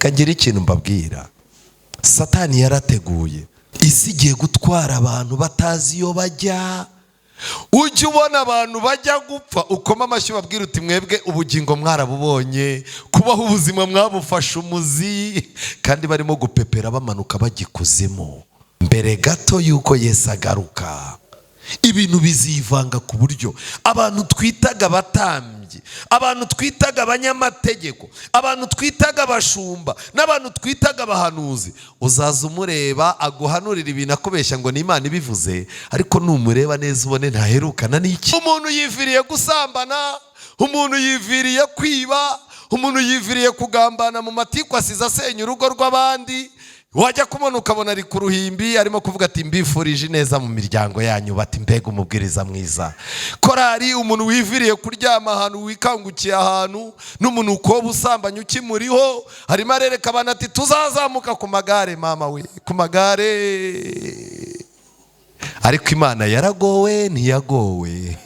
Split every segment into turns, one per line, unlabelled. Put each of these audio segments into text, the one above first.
Reka ngire ikintu mbabwira. Satani yarateguye isi igiye gutwara abantu batazi iyo bajya. Ujya ubona abantu bajya gupfa, ukoma amashyi ubabwira uti: "Mwebwe ubugingo mwarabubonye, kubaho ubuzima mwabufashe umuzi," kandi barimo gupepera bamanuka bajya ikuzimu. Mbere gato y'uko Yesu agaruka, ibintu bizivanga ku buryo abantu twitaga abatambyi, abantu twitaga abanyamategeko, abantu twitaga abashumba n'abantu twitaga abahanuzi, uzaza umureba aguhanurira ibintu akubeshya ngo ni Imana ibivuze, ariko numureba neza ubone ntaherukana n'iki. Umuntu yiviriye gusambana, umuntu yiviriye kwiba, umuntu yiviriye kugambana mu matiku, asize asenya urugo rw'abandi. Wajya kubona ukabona ari ku ruhimbi arimo kuvuga ati: "Mbifurije ineza mu miryango yanyu." Bati: "Mbega umubwiriza mwiza!" Korari, umuntu wiviriye kuryama ahantu, wikangukiye ahantu n'umuntu ukoba usambanya ukimuriho, arimo arereka abantu ati: "Tuzazamuka ku magare, mama we, ku magare." Ariko Imana yaragowe ntiyagowe.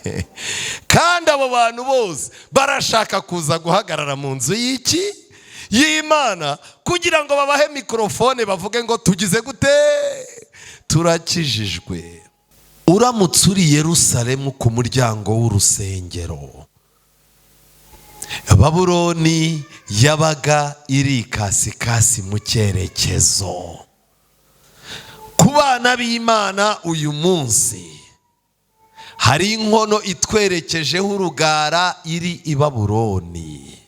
Kandi abo bantu bose barashaka kuza guhagarara mu nzu y'iki? Y'Imana, kugira ngo babahe mikorofone bavuge ngo: "Tugize gute? Turakijijwe." Uramutse uri Yerusalemu ku muryango w'urusengero, Babuloni yabaga iri ikasikasi mu cyerekezo. Ku bana b'Imana uyu munsi, hari inkono itwerekejeho urugara iri i Babuloni,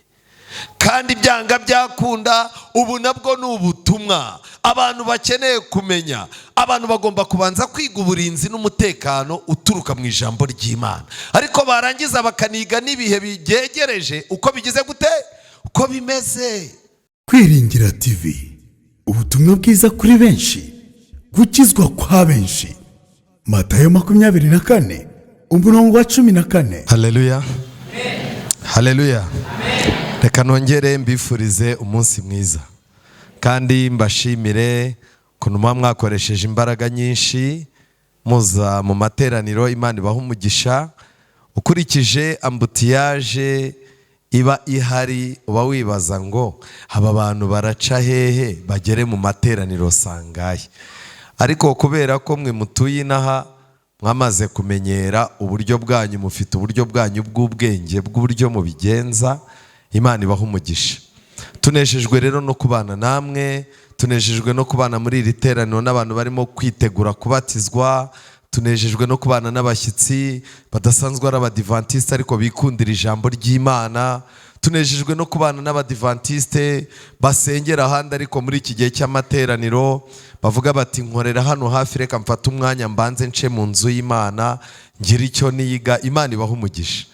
kandi byanga byakunda ubu nabwo ni ubutumwa abantu bakeneye kumenya. Abantu bagomba kubanza kwiga uburinzi n'umutekano uturuka mu ijambo ry'Imana, ariko barangiza bakaniga n'ibihe byegereje uko bigize gute, uko bimeze.
Kwiringira TV, ubutumwa bwiza kuri benshi, gukizwa kwa benshi. Matayo 24, umurongo wa 14.
Haleluya, haleluya! Reka nongere mbifurize umunsi mwiza kandi mbashimire ukuntu muba mwakoresheje imbaraga nyinshi muza mu materaniro. Imana ibaha umugisha. Ukurikije embouteillage iba ihari, uba wibaza ngo aba bantu baraca hehe bagere mu materaniro sangahe? Ariko kubera ko mwe mutuye inaha, mwamaze kumenyera uburyo bwanyu, mufite uburyo bwanyu bw'ubwenge bw'uburyo mubigenza. Imana ibaha umugisha. Tunejejwe rero no kubana namwe, tunejejwe no kubana muri iri teraniro n'abantu barimo kwitegura kubatizwa, tunejejwe no kubana n'abashyitsi badasanzwe ari Abadivantisite ariko bikundira ijambo ry'Imana, tunejejwe no kubana n'Abadivantisite basengera ahandi, ariko muri iki gihe cy'amateraniro bavuga bati: "Nkorera hano hafi, reka mfate umwanya mbanze nce mu nzu y'Imana ngire icyo niga." Imana ibaha umugisha.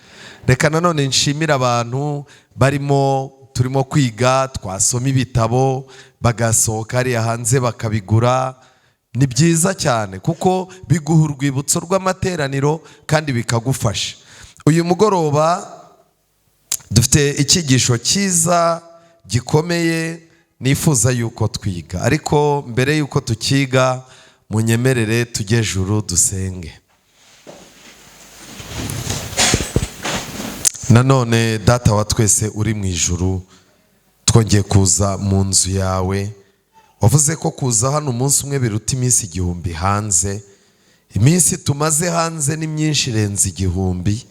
Reka nanone nshimire abantu barimo, turimo kwiga, twasoma ibitabo bagasohoka hariya hanze bakabigura. Ni byiza cyane kuko biguha urwibutso rw'amateraniro kandi bikagufasha. Uyu mugoroba dufite icyigisho cyiza gikomeye nifuza yuko twiga, ariko mbere yuko tukiga, munyemerere tujye juru dusenge. Nanone Data wa twese uri mu ijuru, twongeye kuza mu nzu yawe. Wavuze ko kuza hano umunsi umwe biruta iminsi 1000 hanze. Iminsi tumaze hanze ni myinshi, irenze 1000,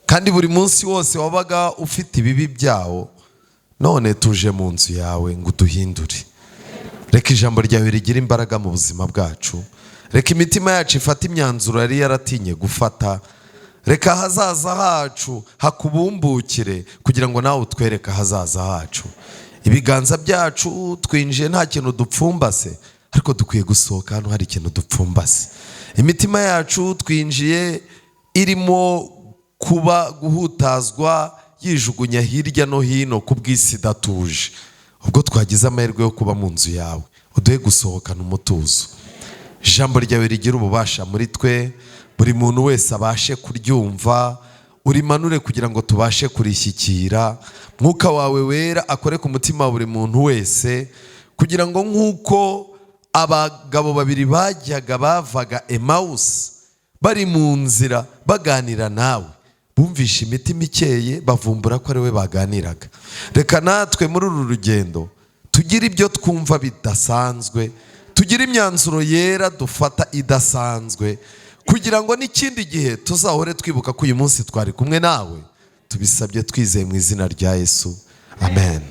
kandi buri munsi wose wabaga ufite ibibi byawo. None tuje mu nzu yawe ngo uduhindure. Reka ijambo ryawe rigire imbaraga mu buzima bwacu. Reka imitima yacu ifate imyanzuro yari yaratinye gufata. Reka ahazaza hacu hakubumbukire kugira ngo nawe utwereke ahazaza hacu. Ibiganza byacu, twinjiye nta kintu dupfumbase, ariko dukwiye gusohoka hano hari ikintu dupfumbase. Imitima yacu twinjiye irimo kuba guhutazwa, yijugunya hirya no hino ku bw'isi idatuje. Ubwo twagize amahirwe yo kuba mu nzu yawe, uduhe gusohokana umutuzo. Ijambo ryawe rigira ububasha muri twe, buri muntu wese abashe kuryumva. Urimanure kugira ngo tubashe kurishyikira. Mwuka wawe Wera akore ku mutima wa buri muntu wese, kugira ngo nk'uko abagabo babiri bajyaga bavaga Emawusi, bari mu nzira baganira nawe, bumvishe imitima ikeye, bavumbura ko ari we baganiraga, reka natwe muri uru rugendo Tugire ibyo twumva bidasanzwe, tugire imyanzuro yera dufata idasanzwe, kugira ngo n'ikindi gihe tuzahore twibuka ko uyu munsi twari kumwe nawe. Tubisabye twizeye mu izina rya Yesu, amen.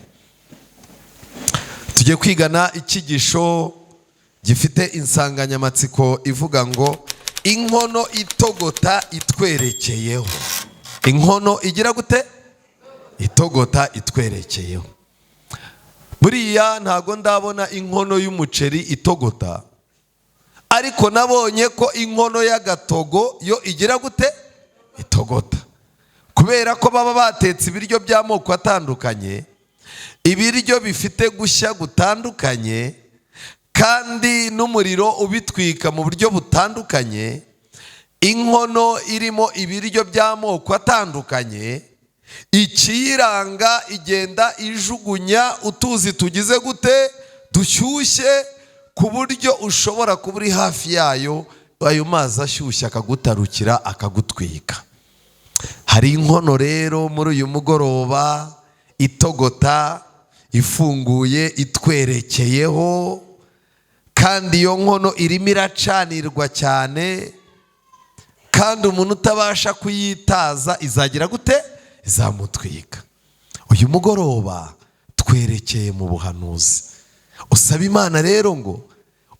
Tugiye kwigana icyigisho gifite insanganyamatsiko ivuga ngo inkono itogota itwerekeyeho. Inkono igira gute? Itogota itwerekeyeho. Buriya ntago ndabona inkono y'umuceri itogota, ariko nabonye ko inkono y'agatogo yo igira gute? Itogota. Kubera ko baba batetse ibiryo by'amoko atandukanye, ibiryo bifite gushya gutandukanye, kandi n'umuriro ubitwika mu buryo butandukanye. Inkono irimo ibiryo by'amoko atandukanye, ikiyiranga igenda ijugunya utuzi tugize gute? Dushyushye, ku buryo ushobora kuba uri hafi yayo, ayo mazi ashyushye akagutarukira, akagutwika. Hari inkono rero muri uyu mugoroba itogota, ifunguye, itwerekeyeho, kandi iyo nkono irimo iracanirwa cyane, kandi umuntu utabasha kuyitaza izagira gute? Izamutwika. Uyu mugoroba twerekeye mu buhanuzi. Usaba Imana rero ngo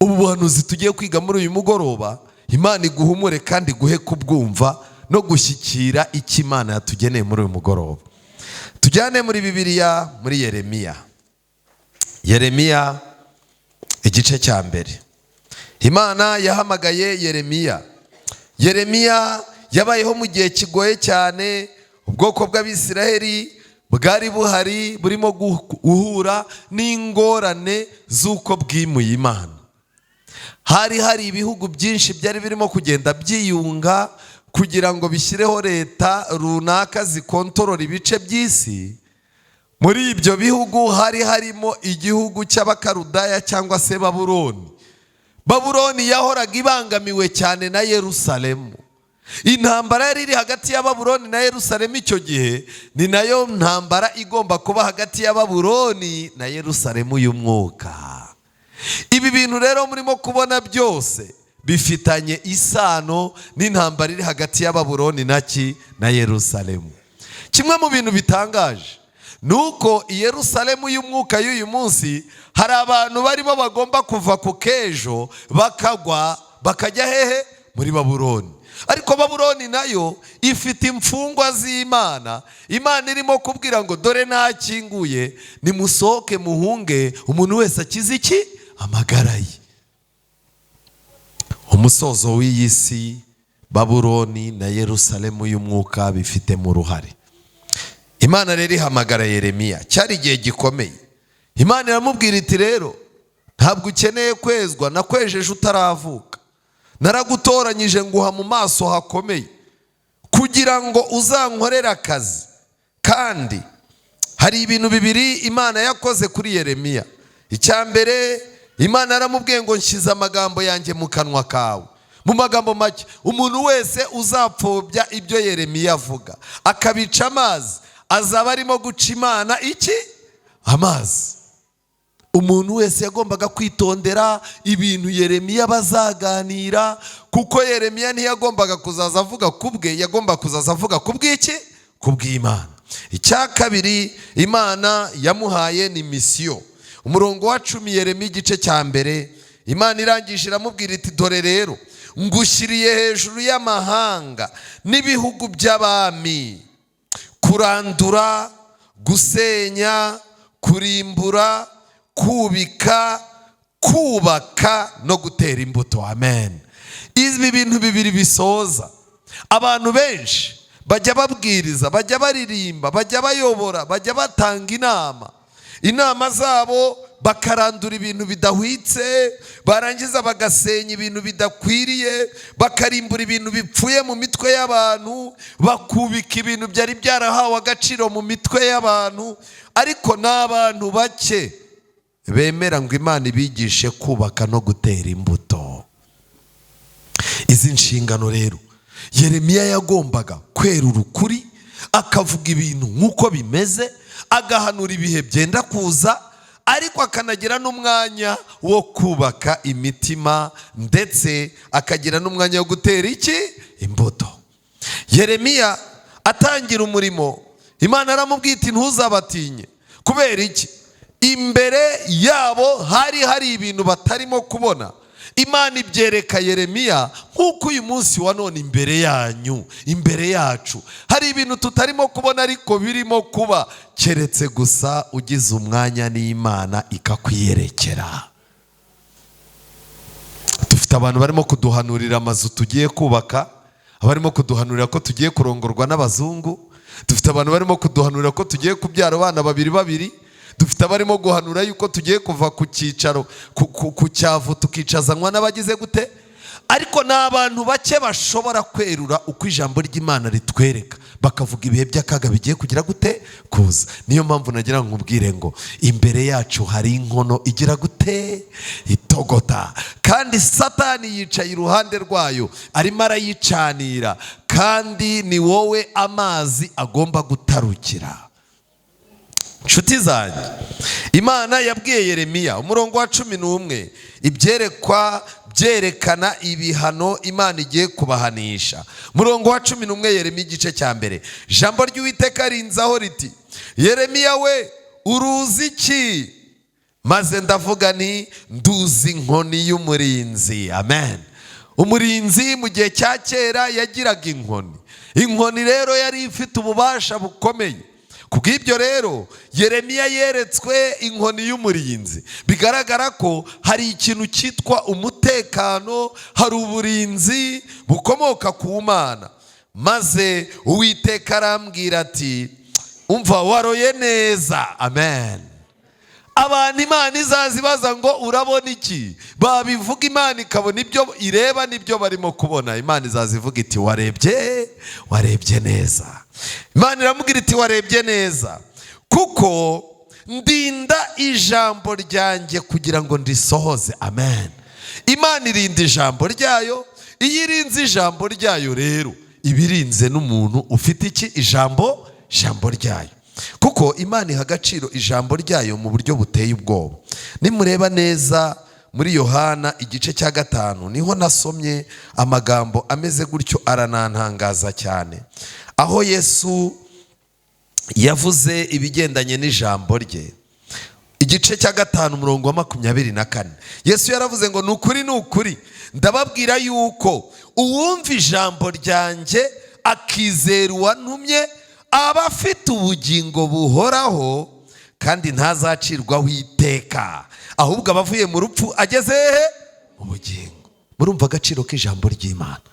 ubu buhanuzi tugiye kwiga muri uyu mugoroba, Imana iguhumure kandi iguhe kubwumva no gushyikira icyo Imana yatugeneye muri uyu mugoroba. Tujyane muri Bibiliya, muri Yeremiya. Yeremiya igice cya 1. Imana yahamagaye Yeremiya. Yeremiya yabayeho mu gihe kigoye cyane. Ubwoko bw'Abisiraheli bwari buhari burimo guhura n'ingorane z'uko bwimuye Imana. Hari ibihugu byinshi byari birimo kugenda byiyunga kugira ngo bishyireho leta runaka zikontorora ibice by'isi. Muri ibyo bihugu hari harimo igihugu cy'Abakarudaya cyangwa se Babuloni. Babuloni yahoraga ibangamiwe cyane na Yerusalemu. Intambara yari iri hagati ya Babuloni na Yerusalemu icyo gihe ni nayo ntambara igomba kuba hagati ya Babuloni na Yerusalemu y'umwuka. Ibi bintu rero murimo kubona byose bifitanye isano n'intambara iri hagati ya Babuloni na Yerusalemu. Kimwe mu bintu bitangaje nuko Yerusalemu y'umwuka y'uyu munsi hari abantu barimo bagomba kuva ku kejo bakagwa bakajya hehe? Muri Babuloni. Ariko Babuloni nayo ifite imfungwa z'Imana. Imana irimo kubwira ngo dore nakinguye, nimusohoke muhunge, umuntu wese akize iki? Amagara ye. Umusozo w'iyi si, Babuloni na Yerusalemu y'umwuka bifitemo uruhare. Imana rero ihamagara Yeremiya. Cyari igihe gikomeye. Imana iramubwira iti rero ntabwo ukeneye kwezwa, nakwejeje utaravuka, naragutoranyije nguha mu maso hakomeye kugira ngo uzankorere akazi. Kandi hari ibintu bibiri Imana yakoze kuri Yeremiya. Icya mbere, Imana yaramubwiye ngo nshyize amagambo yanjye mu kanwa kawe. Mu magambo make, umuntu wese uzapfobya ibyo Yeremiya avuga akabica amazi, azaba arimo guca Imana iki? Amazi. Umuntu wese yagombaga kwitondera ibintu Yeremiya bazaganira, kuko Yeremiya ntiyagombaga kuzaza avuga kubwe, yagombaga kuzaza avuga kubw'iki? Kubw'Imana. Icya kabiri Imana yamuhaye ni misiyo. Umurongo wa 10, Yeremiya igice cya 1, Imana irangije iramubwira iti dore rero ngushyiriye hejuru y'amahanga n'ibihugu by'abami, kurandura, gusenya, kurimbura, kubika, kubaka no gutera imbuto. Amen. Ibi bintu bibiri bisoza. Abantu benshi bajya babwiriza, bajya baririmba, bajya bayobora, bajya batanga inama. Inama zabo bakarandura ibintu bidahwitse, barangiza bagasenya ibintu bidakwiriye, bakarimbura ibintu bipfuye mu mitwe y'abantu, bakubika ibintu byari byarahawe agaciro mu mitwe y'abantu. Ariko n'abantu bake bemera ngo Imana ibigishe kubaka no gutera imbuto. Izi nshingano rero Yeremiya yagombaga kwerura ukuri, akavuga ibintu nk'uko bimeze, agahanura ibihe byenda kuza, Ariko akanagira n'umwanya wo kubaka imitima, ndetse akagira n'umwanya wo gutera iki? Imbuto. Yeremiya atangira umurimo, Imana aramubwira iti: "Ntuzabatinye." Kubera iki? Imbere yabo hari ibintu batarimo kubona. Imana ibyereka Yeremiya, nk'uko uyu munsi wa none imbere yanyu, imbere yacu, hari ibintu tutarimo kubona ariko birimo kuba, keretse gusa ugize umwanya n'Imana ikakwiyerekera. Dufite abantu barimo kuduhanurira amazu tugiye kubaka, abarimo kuduhanurira ko tugiye kurongorwa n'abazungu. Dufite abantu barimo kuduhanurira ko tugiye kubyara abana babiri babiri. Dufite abarimo guhanura yuko tugiye kuva ku cyicaro ku cyavu, tukicazanwa n'abagize gute. Ariko ni abantu bake bashobora kwerura uko ijambo ry'Imana ritwereka, bakavuga ibihe by'akaga bigiye kugira gute? Kuza. Niyo mpamvu nagira ngo nkubwire ngo imbere yacu hari inkono igira gute? Itogota. Kandi Satani yicaye iruhande rwayo, arimo arayicanira, kandi ni wowe amazi agomba gutarukira. Inshuti zanjye, Imana yabwiye Yeremiya, umurongo wa 11, ibyerekwa byerekana ibihano Imana igiye kubahanisha. Umurongo wa 11, Yeremiya igice cya 1: "Ijambo ry'Uwiteka rinzaho riti: 'Yeremiya we, uruzi iki?' Maze ndavuga nti: 'Nduzi inkoni y'umurinzi.'" Amen. Umurinzi mu gihe cya kera yagiraga inkoni. Inkoni rero yari ifite ububasha bukomeye. Kubw'ibyo rero, Yeremiya yeretswe inkoni y'umurinzi. Bigaragara ko hari ikintu cyitwa umutekano, hari uburinzi bukomoka ku Mana. "Maze Uwiteka arambwira ati: 'Umva, waroye neza.'" Amen. Abantu Imana izaza ibaza ngo: "Urabona iki?" Babivuga, Imana ikabona ibyo ireba n'ibyo barimo kubona. Imana izaza ivuga iti: "Warebye, warebye neza." Imana iramubwira iti: "Warebye neza, kuko ndinda ijambo ryanjye kugira ngo ndisohoze." Amen. Imana irinda ijambo ryayo. Iyo irinze ijambo ryayo rero, iba irinze n'umuntu ufite iki? Ijambo ryayo. Kuko Imana iha agaciro ijambo ryayo mu buryo buteye ubwoba. Nimureba neza muri Yohana igice cya 5, niho nasomye amagambo ameze gutyo, aranantangaza cyane, aho Yesu yavuze ibigendanye n'ijambo rye. Igice cya 5, umurongo wa 24, Yesu yaravuze ngo: "Ni ukuri, ni ukuri, ndababwira yuko uwumva ijambo ryanjye akizera uwantumye aba afite ubugingo buhoraho, kandi ntazacirwaho iteka, ahubwo aba avuye mu rupfu ageze hehe? Mu bugingo." Murumva agaciro k'ijambo ry'Imana.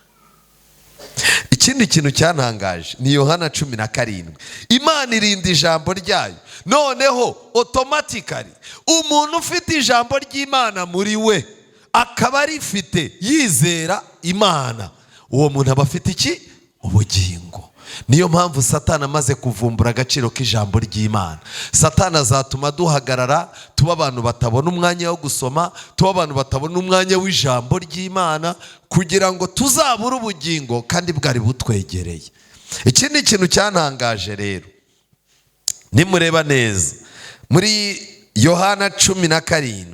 Ikindi kintu cyantangaje ni Yohana 17. Imana irinda ijambo ryayo. Noneho automatically, umuntu ufite ijambo ry'Imana muri we, akaba arifite yizera Imana, uwo muntu aba afite iki? Ubugingo. Niyo mpamvu Satani amaze kuvumbura agaciro k'ijambo ry'Imana, Satani azatuma duhagarara, tuba abantu batabona umwanya wo gusoma, tuba abantu batabona umwanya w'ijambo ry'Imana, kugira ngo tuzabure ubugingo kandi bwari butwegereye. Ikindi kintu cyantangaje rero, nimureba neza muri Yohana 17,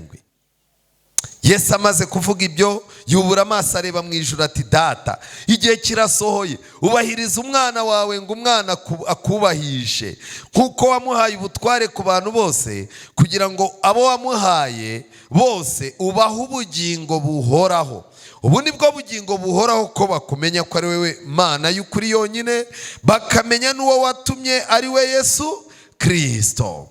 Yesu amaze kuvuga ibyo, yubura amaso areba mu ijuru ati: "Data, igihe kirasohoye, ubahiriza umwana wawe ngo umwana akubahishe, nk'uko wamuhaye ubutware ku bantu bose, kugira ngo abo wamuhaye bose ubahe ubugingo buhoraho. Ubu ni bwo bugingo buhoraho, ko bakumenya ko ari wowe Mana y'ukuri yonyine, bakamenya n'uwo watumye, ari we Yesu Kirisito.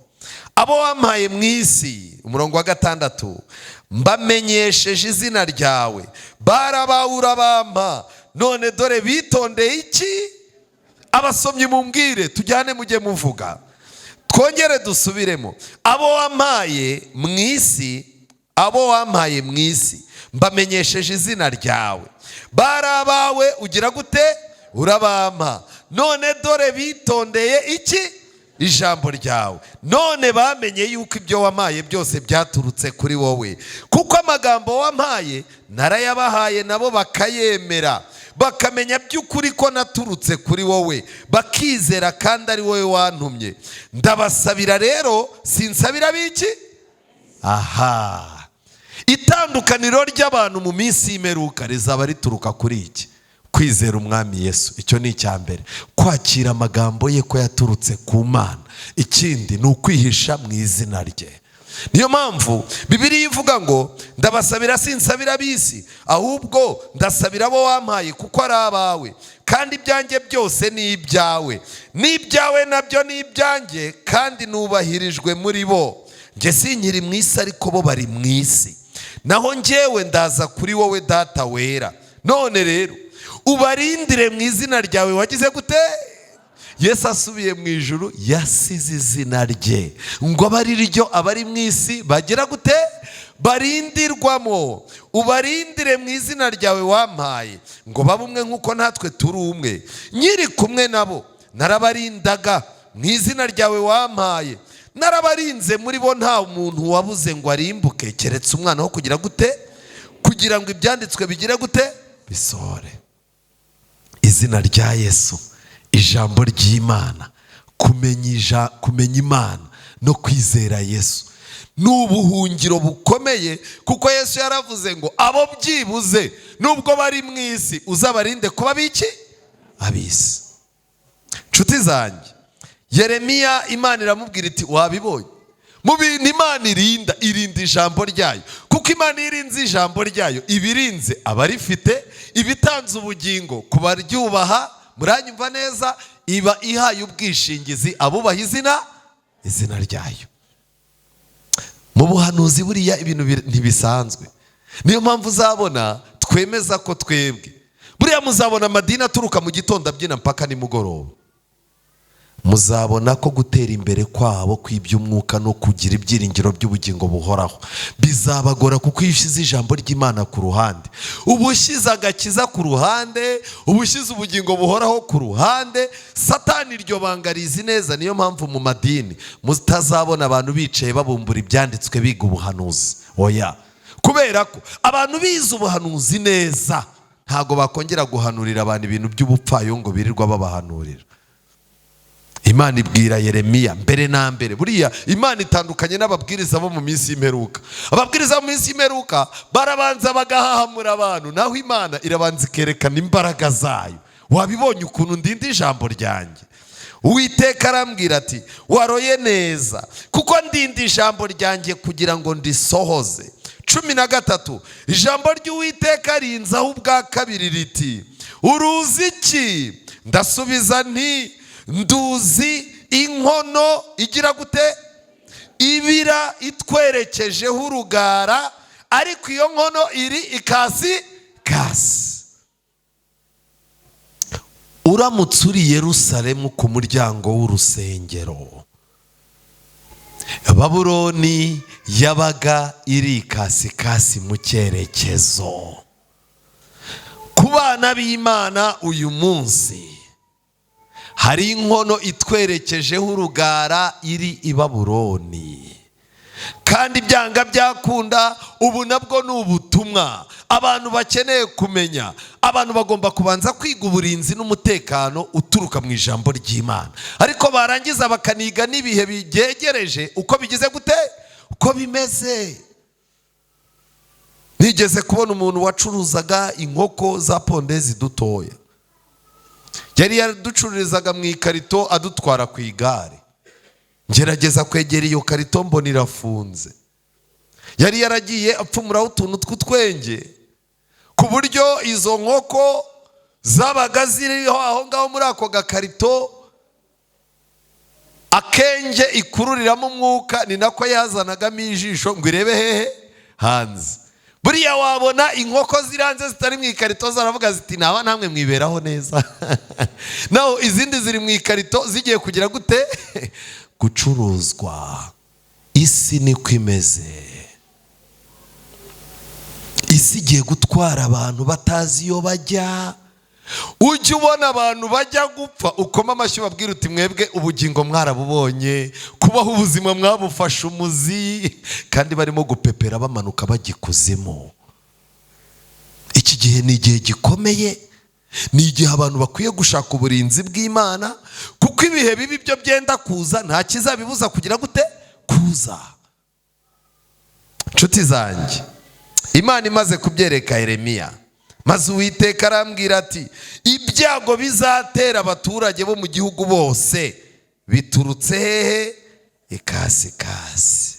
Abo wampaye mu isi," umurongo wa 6, "mbamenyesheje izina ryawe. Barabawe, bampa, none dore bitondeye iki?" Abasomyi mumbwire, tujyane, mujye muvuga, twongere dusubiremo. Abo wampaye mu isi, abo wampaye mu isi, mbamenyesheje izina ryawe. Bari abawe, ugira gute? Urabampa. None dore bitondeye iki? Ijambo ryawe. None bamenye yuko ibyo wampaye byose byaturutse kuri wowe, kuko amagambo wampaye narayabahaye, nabo bakayemera, bakamenya by'ukuri ko naturutse kuri wowe, bakizera kandi ari wowe wantumye. Ndabasabira rero, sinsabira biki. Aha, itandukaniro ry'abantu mu minsi y'imperuka rizaba rituruka kuri iki: kwizera Umwami Yesu. Icyo ni icya mbere, kwakira amagambo ye ko yaturutse ku Mana. Ikindi ni ukwihisha mu izina rye. Niyo mpamvu Bibiliya ivuga ngo: "Ndabasabira, sinsabira ab'isi, ahubwo ndasabira abo wampaye, kuko ari abawe. Kandi ibyanjye byose ni ibyawe, n'ibyawe nabyo ni ibyanjye, kandi nubahirijwe muri bo. Njye sinkiri mu isi, ariko bo bari mu isi, naho njyewe ndaza kuri wowe. Data wera, none rero ubarindire mu izina ryawe wagize gute?" Yesu asubiye mu ijuru yasize izina rye ngo abe ari ryo abari mu isi bagira gute? Barindirwamo. "Ubarindire mu izina ryawe wampaye, ngo babe umwe nk'uko natwe turi umwe. Nkiri kumwe nabo narabarindaga mu izina ryawe wampaye. Narabarinze, muri bo nta muntu wabuze ngo arimbuke, keretse umwana wo kugira gute? Kugira ngo ibyanditswe bigire gute? Bisohore." Izina rya Yesu, ijambo ry'Imana, kumenya Imana no kwizera Yesu ni ubuhungiro bukomeye, kuko Yesu yaravuze ngo abo byibuze nubwo bari mu isi, uzabarinde kuba biki? Ab'isi. Nshuti zanjye, Yeremiya Imana iramubwira iti: "Wabibonye?" Mu bintu Imana irinda, irinda ijambo ryayo, kuko Imana iyo irinze ijambo ryayo, iba irinze abarifite, iba itanze ubugingo ku baryubaha. Muranyumva neza? Iba ihaye ubwishingizi abubaha izina ryayo. Mu buhanuzi buriya ibintu ntibisanzwe. Niyo mpamvu uzabona twemeza ko twebwe buriya muzabona amadini aturuka mu gitondo abyina mpaka nimugoroba. Muzabona ko gutera imbere kwabo kw'iby'umwuka no kugira ibyiringiro by'ubugingo buhoraho bizabagora, kuko iyo ushyize ijambo ry'Imana ku ruhande, uba ushyize agakiza ku ruhande, uba ushyize ubugingo buhoraho ku ruhande. Satani iryo banga rizi neza. Niyo mpamvu mu madini mutazabona abantu bicaye babumbura ibyanditswe, biga ubuhanuzi. Oya, kubera ko abantu bize ubuhanuzi neza ntabwo bakongera guhanurira abantu ibintu by'ubupfayongo birirwa babahanurira. Imana ibwira Yeremiya mbere na mbere. Buriya Imana itandukanye n'ababwiriza bo mu minsi y'imperuka. Ababwiriza bo mu minsi y'imperuka barabanza bagahahamura abantu, naho Imana irabanza ikerekana imbaraga zayo. "Wabibonye ukuntu ndinda ijambo ryanjye?" Uwiteka arambwira ati: "Waroye neza, kuko ndinda ijambo ryanjye kugira ngo ndisohoze." 13, ijambo ry'Uwiteka rinzaho ubwa kabiri riti: "Uruzi iki?" Ndasubiza nti: "Nduzi inkono igira gute? Ibira itwerekejeho urugara, ariko iyo nkono iri ikasi kasi." Uramutse uri Yerusalemu ku muryango w'urusengero, Babuloni yabaga iri ikasikasi mu cyerekezo. Ku bana b'Imana uyu munsi hari inkono itwerekejeho urugara iri i Babuloni, kandi byanga byakunda ubu nabwo ni ubutumwa abantu bakeneye kumenya. Abantu bagomba kubanza kwiga uburinzi n'umutekano uturuka mu ijambo ry'Imana, ariko barangiza bakaniga n'ibihe byegereje uko bigize gute, uko bimeze. Nigeze kubona umuntu wacuruzaga inkoko za pondezi dutoya. Yari yaducururizaga mu ikarito, adutwara ku igare. Ngerageza kwegera iyo karito, mbona irafunze. Yari yaragiye apfumuraho utuntu tw'utwenge, ku buryo izo nkoko zabaga ziriho aho ngaho muri ako gakarito. Akenge ikururiramo umwuka ni nako yazanagamo ijisho ngo irebe hehe? Hanze. Buriya wabona inkoko ziri hanze zitari mu ikarito zaravuga ziti: "Naba namwe mwiberaho neza." Naho izindi ziri mu ikarito zigiye kugira gute? Gucuruzwa. Isi niko imeze. Isi igiye gutwara abantu batazi iyo bajya. Ujya ubona abantu bajya gupfa, ukoma amashyi, ubabwira uti: "Mwebwe ubugingo mwarabubonye, kubaho ubuzima mwabufashe umuzi," kandi barimo gupepera bamanuka bajya ikuzimu. Iki gihe ni igihe gikomeye, ni igihe abantu bakwiye gushaka uburinzi bw'Imana, kuko ibihe bibi byo byenda kuza, nta kizabibuza kugira gute? Kuza. Nshuti zanjye, Imana imaze kubyereka Yeremiya, maze Uwiteka arambwira ati ibyago bizatera abaturage bo mu gihugu bose biturutse hehe? Ikasikasi.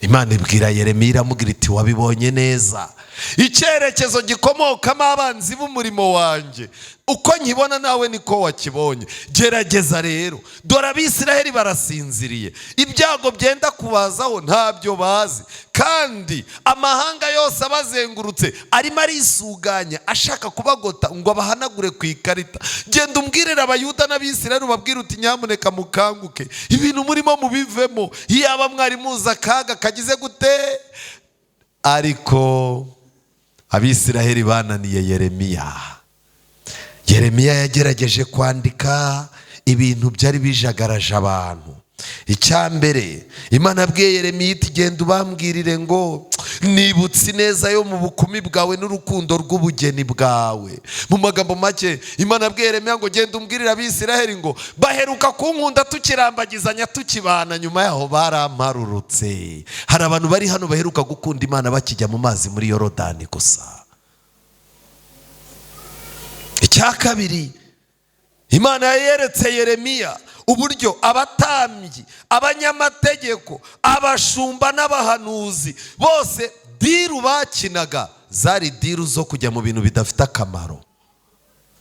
Imana ibwira Yeremiya iramubwira iti wabibonye neza, icyerekezo gikomokamo abanzi b'umurimo wanjye uko nkibona nawe niko wakibonye. Gerageza rero, dore Abisiraheli barasinziriye, ibyago byenda kubazaho ntabyo bazi, kandi amahanga yose abazengurutse arimo arisuganya ashaka kubagota ngo abahanagure ku ikarita. Genda umbwirire Abayuda n'Abisiraheli, ubabwire uti nyamuneka mukanguke, ibintu murimo mubivemo, iyaba mwari muzi akaga kagize gute. Ariko Abisiraheli bananiye Yeremiya. Yeremiya yagerageje kwandika ibintu byari bijagaraje abantu. Icya mbere, Imana yabwiye Yeremiya iti genda ubambwirire ngo nibutse ineza yo mu bukumi bwawe n'urukundo rw'ubugeni bwawe. Mu magambo make, Imana yabwiye Yeremiya ngo genda umbwirire Abisiraheli ngo baheruka kunkunda tukirambagizanya tukibana, nyuma yaho baramparurutse. Hari abantu bari hano baheruka gukunda Imana bakijya mu mazi muri Yorodani gusa. Icya kabiri, Imana yeretse Yeremiya uburyo abatambyi, abanyamategeko, abashumba n'abahanuzi bose deal bakinaga zari deal zo kujya mu bintu bidafite akamaro.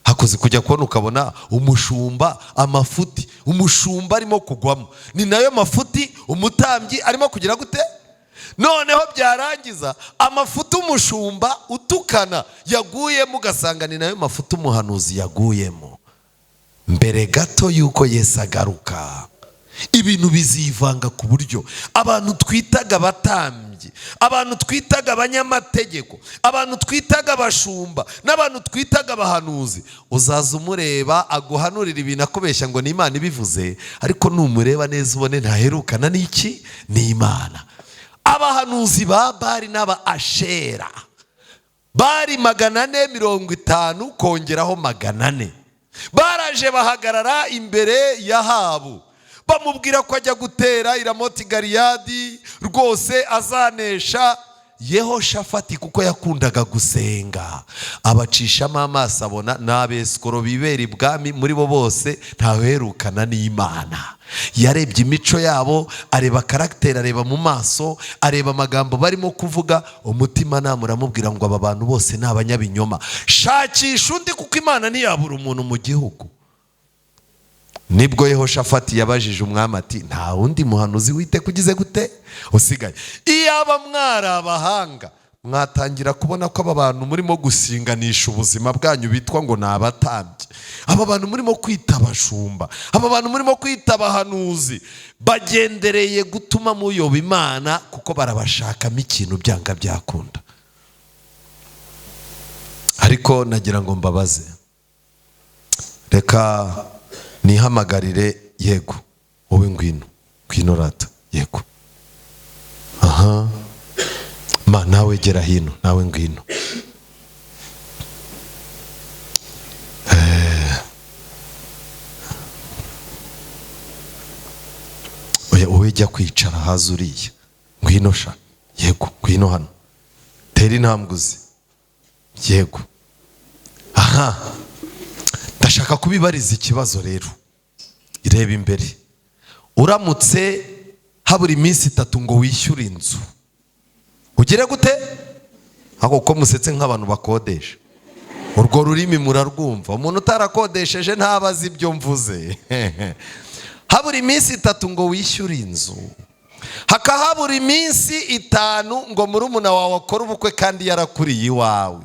Hakoze kujya kubona ukabona umushumba amafuti, umushumba arimo kugwamo, ni nayo mafuti umutambyi arimo kugira gute? Noneho byarangiza amafuti umushumba utukana yaguyemo, ugasanga ni nayo mafuti umuhanuzi yaguyemo. Mbere gato y'uko Yesu agaruka, ibintu bizivanga ku buryo abantu twitaga abatambyi, abantu twitaga abanyamategeko, abantu twitaga abashumba n'abantu twitaga abahanuzi, uzaza umureba aguhanurira ibintu akubeshya ngo ni Imana ibivuze, ariko numureba neza ubone ntaherukana n'iki? Ni Imana. Abahanuzi ba Bari n'aba Ashera bari 450 kongeraho 400, baraje bahagarara imbere ya Ahabu, bamubwira ko ajya gutera i Ramoti Galiyadi rwose azanesha. Yehoshafati kuko yakundaga gusenga, abacishamo amaso abona n'abesikoro bibera ibwami, muri bo bose ntawerukana n'Imana. Yarebye imico yabo, areba caractère, areba mu maso, areba amagambo barimo kuvuga, umutimanama uramubwira ngo aba bantu bose ni abanyabinyoma, shakisha undi kuko Imana ntiyabura umuntu mu gihugu. Nibwo Yehoshafati yabajije umwami ati nta wundi muhanuzi wite ugize gute usigaye? Iyaba mwari abahanga mwatangira kubona ko aba bantu murimo gusinganisha ubuzima bwanyu bitwa ngo ni abatambyi, aba bantu murimo kwita abashumba, aba bantu murimo kwita abahanuzi, bagendereye gutuma muyoba Imana kuko barabashakamo ikintu byanga byakunda. Ariko nagira ngo mbabaze, reka nihamagarire. Yego wowe, ngwino, ngwino rata. Yego, aha ma nawe gera hino, nawe ngwino. Oya wowe jya kwicara haza uriya, ngwino sha. Yego ngwino hano, tera intambwe uze. Yego, aha ndashaka kubibariza ikibazo rero. Reba imbere, uramutse habura iminsi 3 ngo wishyure inzu, ugire gute? Ako ko musetse nk'abantu bakodesha, urwo rurimi murarwumva, umuntu utarakodesheje ntabazi ibyo mvuze. Habura iminsi 3 ngo wishyure inzu, hakahabura iminsi 5 ngo murumuna wawe akore ubukwe kandi yarakuriye iwawe,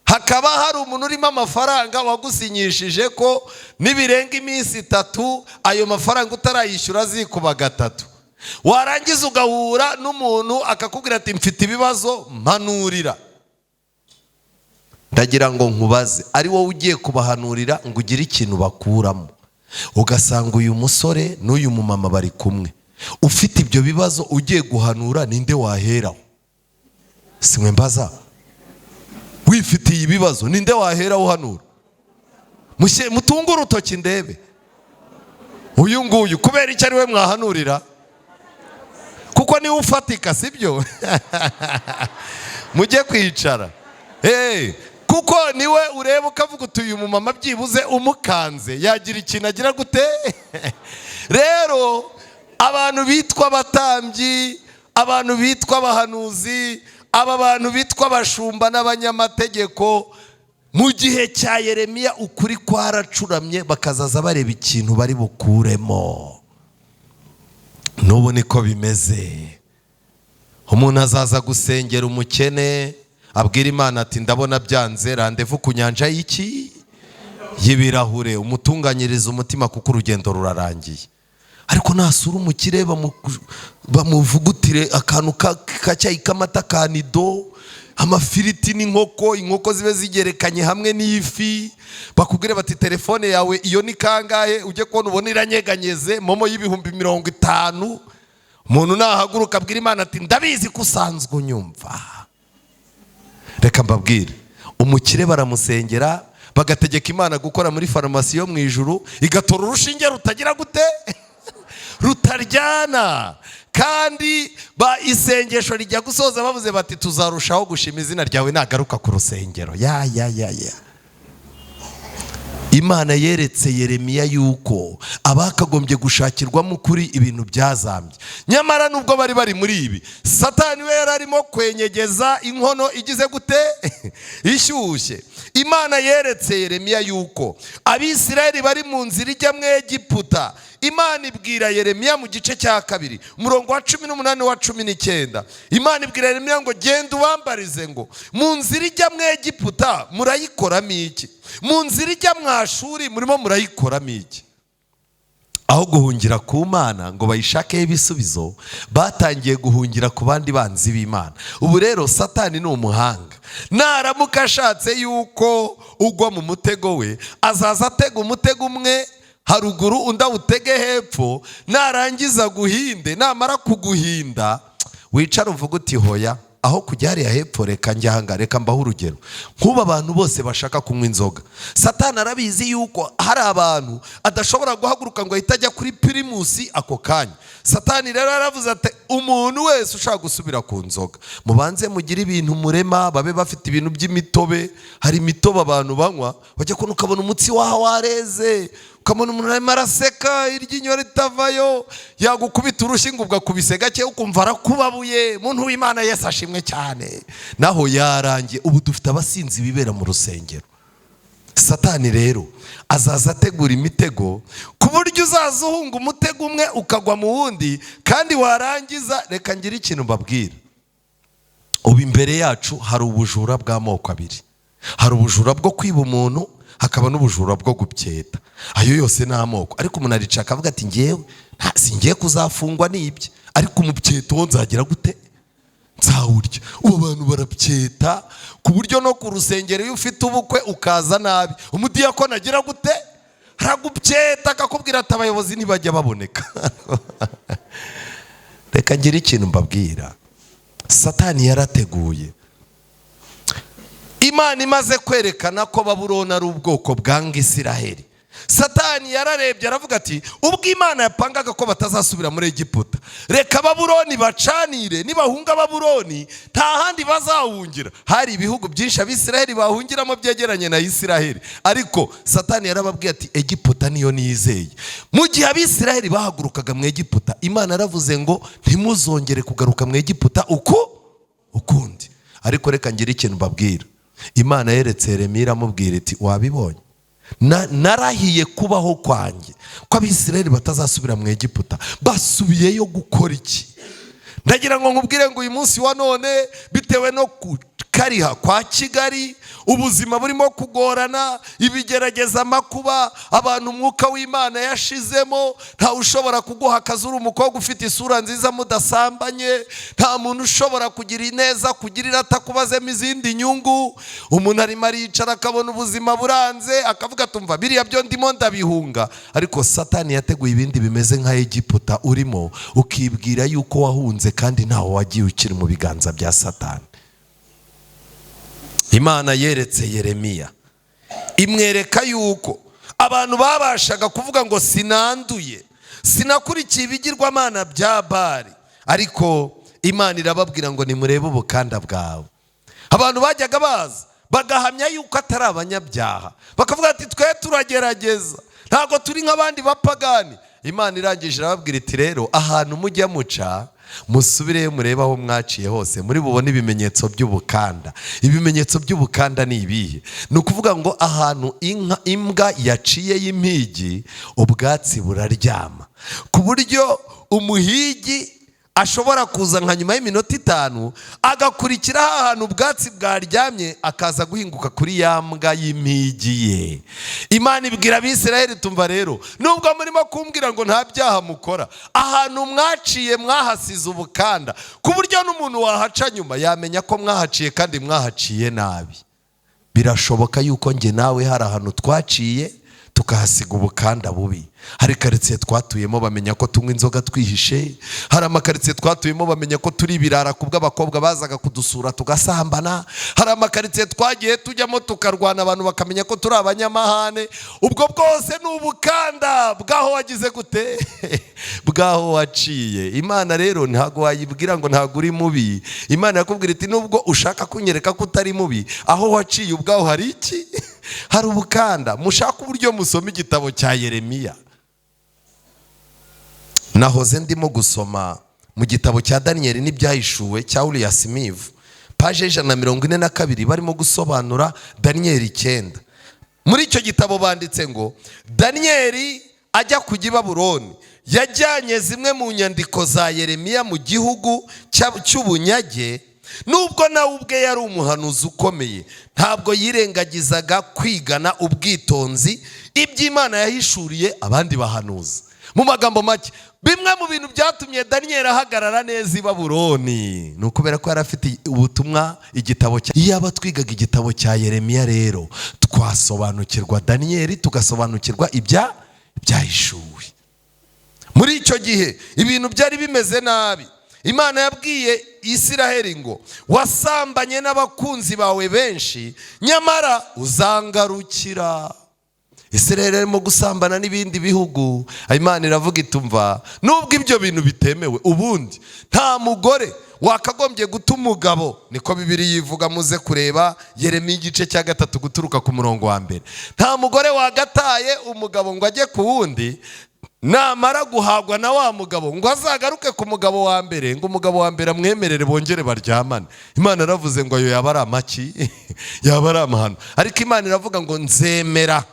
hakaba hari umuntu urimo amafaranga wagusinyishije ko nibirenga iminsi 3 ayo mafaranga utarayishyura azikuba 3, warangiza ugahura n'umuntu akakubwira ati mfite ibibazo mpanurira. Ndagira ngo nkubaze, ari wowe ugiye kubahanurira ngo ugire ikintu bakuramo, ugasanga uyu musore n'uyu mumama bari kumwe, ufite ibyo bibazo ugiye guhanura, ninde waheraho? Simwe mbaza, wifitiye ibibazo ninde waheraho uhanura? Mutunge urutoki ndebe uyu nguyu, kubera icyo ari we mwahanurira? Kuko Kuko niwe ufatika, sibyo? Mujye kwicara. Hey, kuko niwe ureba ukavuga uti: "Uyu mumama byibuze umukanze yagira ikintu agira gute?" Rero abantu bitwa abatambyi, abantu bitwa abahanuzi, aba bantu bitwa abashumba n'abanyamategeko, mu gihe cya Yeremiya ukuri kwaracuramye, bakazaza bareba ikintu bari bukuremo. N'ubu niko bimeze. Umuntu azaza gusengera umukene, abwira Imana ati: "Ndabona byanze, rendez-vous ku nyanja y'iki y'ibirahure, umutunganyirize umutima kuko urugendo rurarangiye." Ariko nasura umukire, bamuvugutire akantu kacyayi k'amata ka Nido, amafiriti n'inkoko, inkoko zibe zigerekanye hamwe n'ifi, bakubwire bati: "Telefone yawe iyo ni kangahe?" Ujye kubona ubona iranyeganyeze MoMo y'50,000. Umuntu nahaguruka abwira Imana ati: "Ndabizi ko usanzwe unyumva." Reka mbabwire, umukire baramusengera, bagategeka Imana gukora muri farumasi yo mu ijuru, igatora urushinge rutagira gute? Rutaryana. Kandi ba isengesho rijya gusoza bavuze bati: "Tuzarushaho gushima izina ryawe nagaruka ku rusengero." Ya ya ya ya, Imana yeretse Yeremiya yuko abakagombye gushakirwamo ukuri ibintu byazambye. Nyamara nubwo bari bari muri ibi, Satani we yari arimo kwenyegeza inkono igize gute? Ishyushye. Imana yeretse Yeremiya yuko Abisirayeli bari mu nzira ijya mu Egiputa. Imana ibwira Yeremiya mu gice cya 2, umurongo wa 18 wa 19. Imana ibwira Yeremiya ngo: "Genda ubambarize ngo: mu nzira ijya mu Egiputa murayikoramo iki? Mu nzira ijya mu Ashuri murimo murayikoramo iki?" Aho guhungira ku Mana ngo bayishakeho ibisubizo, batangiye guhungira ku bandi banzi b'Imana. Ubu rero Satani ni umuhanga. Naramuka ashatse yuko ugwa mu mutego we, azaza atega umutego umwe haruguru, undi awutege hepfo, narangiza guhinde. Namara kuguhinda, wicara uvuga uti: "Hoya, aho kujya hariya hepfo, reka njya ahangaha." Reka mbaho urugero. Nk'ubu abantu bose bashaka kunywa inzoga, Satani arabizi yuko hari abantu adashobora guhaguruka ngo ahite ajya kuri Primus ako kanya. Satani rero yaravuze ati: "Umuntu wese ushaka gusubira ku nzoga, mubanze mugire ibintu murema, babe bafite ibintu by'imitobe." Hari imitobe abantu banywa, bajya kubona ukabona umutsi waho wareze, ukabona umuntu arimo araseka iryinyo ritavayo, yagukubita urushyi ngo ugakubise gake ukumva arakubabuye. Muntu w'Imana, Yesu ashimwe cyane, naho yarangiye. Ubu dufite abasinzi bibera mu rusengero. Satani rero azaza ategura imitego ku buryo uzaza uhunga umutego umwe ukagwa mu wundi. Kandi warangiza, reka ngire ikintu mbabwira. Ubu imbere yacu hari ubujura bw'amoko abiri: hari ubujura bwo kwiba umuntu, hakaba n'ubujura bwo gupyeta. Ayo yose ni amoko, ariko umuntu aricara akavuga ati: "Ngewe singiye kuzafungwa n'ibye, ariko umupyeto wo nzagira gute? Nzawurya." Ubu abantu barapyeta ku buryo no ku rusengero iyo ufite ubukwe ukaza nabi, umudiyakoni agira gute? Aragupyeta, akakubwira ati: "Abayobozi ntibajya baboneka." Reka ngire ikintu mbabwira. Satani yarateguye. Imana imaze kwerekana ko Babuloni ari ubwoko bwanga Isiraheli, Satani yararebye aravuga ati: "Ubwo Imana yapangaga ko batazasubira muri Egiputa, reka Babuloni bacanire. Nibahunga Babuloni nta handi bazahungira." Hari ibihugu byinshi Abisiraheli bahungiramo byegeranye na Isiraheli, ariko Satani yarababwiye ati: "Egiputa niyo nizeye." Mu gihe Abisiraheli bahagurukaga mu Egiputa, Imana yaravuze ngo: "Ntimuzongere kugaruka mu Egiputa uko ukundi." Ariko reka ngire ikintu mbabwira. Imana yeretse Yeremiya, iramubwira iti: "Wabibonye? Narahiye kubaho kwanjye ko Abisirayeli batazasubira mu Egiputa. Basubiyeyo gukora iki?" Ndagira ngo nkubwire ngo uyu munsi wa none, bitewe no kukariha kwa Kigali, ubuzima burimo kugorana, ibigerageza, amakuba, abantu umwuka w'Imana yashizemo. Ntawe ushobora kuguha akazi uri umukobwa ufite isura nziza mudasambanye. Nta muntu ushobora kugira ineza kugirira atakubazemo izindi nyungu. Umuntu arimo aricara akabona ubuzima buranze, akavuga atumva biriya byo ndimo ndabihunga. Ariko Satani yateguye ibindi bimeze nka Egiputa urimo, ukibwira yuko wahunze kandi ntawe wagiye, ukiri mu biganza bya Satani. Imana yeretse Yeremiya, imwereka yuko abantu babashaga kuvuga ngo: "Sinanduye, sinakurikiye ibigirwamana bya Bari." Ariko Imana irababwira ngo nimurebe ubukanda bwawe. Abantu bajyaga baza bagahamya yuko atari abanyabyaha, bakavuga ati twe turagerageza, ntabwo turi nk'abandi bapagani. Imana irangije irababwira iti rero ahantu mujya muca musubireyo murebe aho mwaciye hose, muri bubone ibimenyetso by'ubukanda. Ibimenyetso by'ubukanda ni ibihe? Ni ukuvuga ngo ahantu inka imbwa yaciye y'impigi, ubwatsi buraryama, ku buryo umuhigi ashobora kuza nka nyuma y'iminota 5 agakurikira ahantu ubwatsi bwaryamye, akaza guhinguka kuri ya mbwa y'impigi ye. Imana ibwira Abisirayeli, tumva rero, nubwo murimo kumbwira ngo nta byaha mukora, ahantu mwaciye mwahasize ubukanda, ku buryo n'umuntu wahaca nyuma yamenya ko mwahaciye kandi mwahaciye nabi. Birashoboka yuko njye nawe hari ahantu twaciye tukahasiga ubukanda bubi. Hari karitsiye twatuyemo bamenya ko tunywa inzoga twihishe, hari amakaritsiye twatuyemo bamenya ko turi ibirara kubw'abakobwa bazaga kudusura tugasambana, hari amakaritsiye twagiye tujyamo tukarwana abantu bakamenya ko turi abanyamahane. Ubwo bwose ni ubukanda bw'aho wagize gute, bw'aho waciye. Imana rero ntabwo wayibwira ngo ntabwo uri mubi. Imana yakubwira iti nubwo ushaka kunyereka ko utari mubi, aho waciye ubwaho hari iki? Hari ubukanda. Mushaka uburyo musoma igitabo cya Yeremiya. Nahoze ndimo gusoma mu gitabo cya Daniyeli n'ibyahishuwe cya Uriya Smith, page 142, barimo gusobanura Daniyeli 9. Muri icyo gitabo banditse ngo Daniyeli ajya kujya i Babuloni yajyanye zimwe mu nyandiko za Yeremiya mu gihugu cy'ubunyage. Nubwo nawe ubwe yari umuhanuzi ukomeye, ntabwo yirengagizaga kwigana ubwitonzi iby'Imana yahishuriye abandi bahanuzi. Mu magambo make, bimwe mu bintu byatumye Daniyeli ahagarara neza i Babuloni ni ukubera ko yari afite ubutumwa, igitabo cya. Iyaba twigaga igitabo cya Yeremiya rero twasobanukirwa Daniyeli, tugasobanukirwa ibya byahishuwe. Muri icyo gihe ibintu byari bimeze nabi. Imana yabwiye Isiraheli ngo wasambanye n'abakunzi bawe benshi, nyamara uzangarukira. Isiraheli arimo gusambana n'ibindi bihugu. Imana iravuga itumva nubwo ibyo bintu bitemewe, ubundi nta mugore wakagombye guta umugabo, niko Bibiliya ivuga. Muze kureba Yeremiya igice cya 3 guturuka ku murongo wa 1. Nta mugore wagataye umugabo ngo ajye ku wundi, namara guhagwa na wa mugabo ngo azagaruke ku mugabo wa mbere, ngo umugabo wa mbere amwemerere bongere baryamane. Imana yaravuze ngo ayo yaba ari amaki, yaba ari amahano. Ariko Imana iravuga ngo nzemera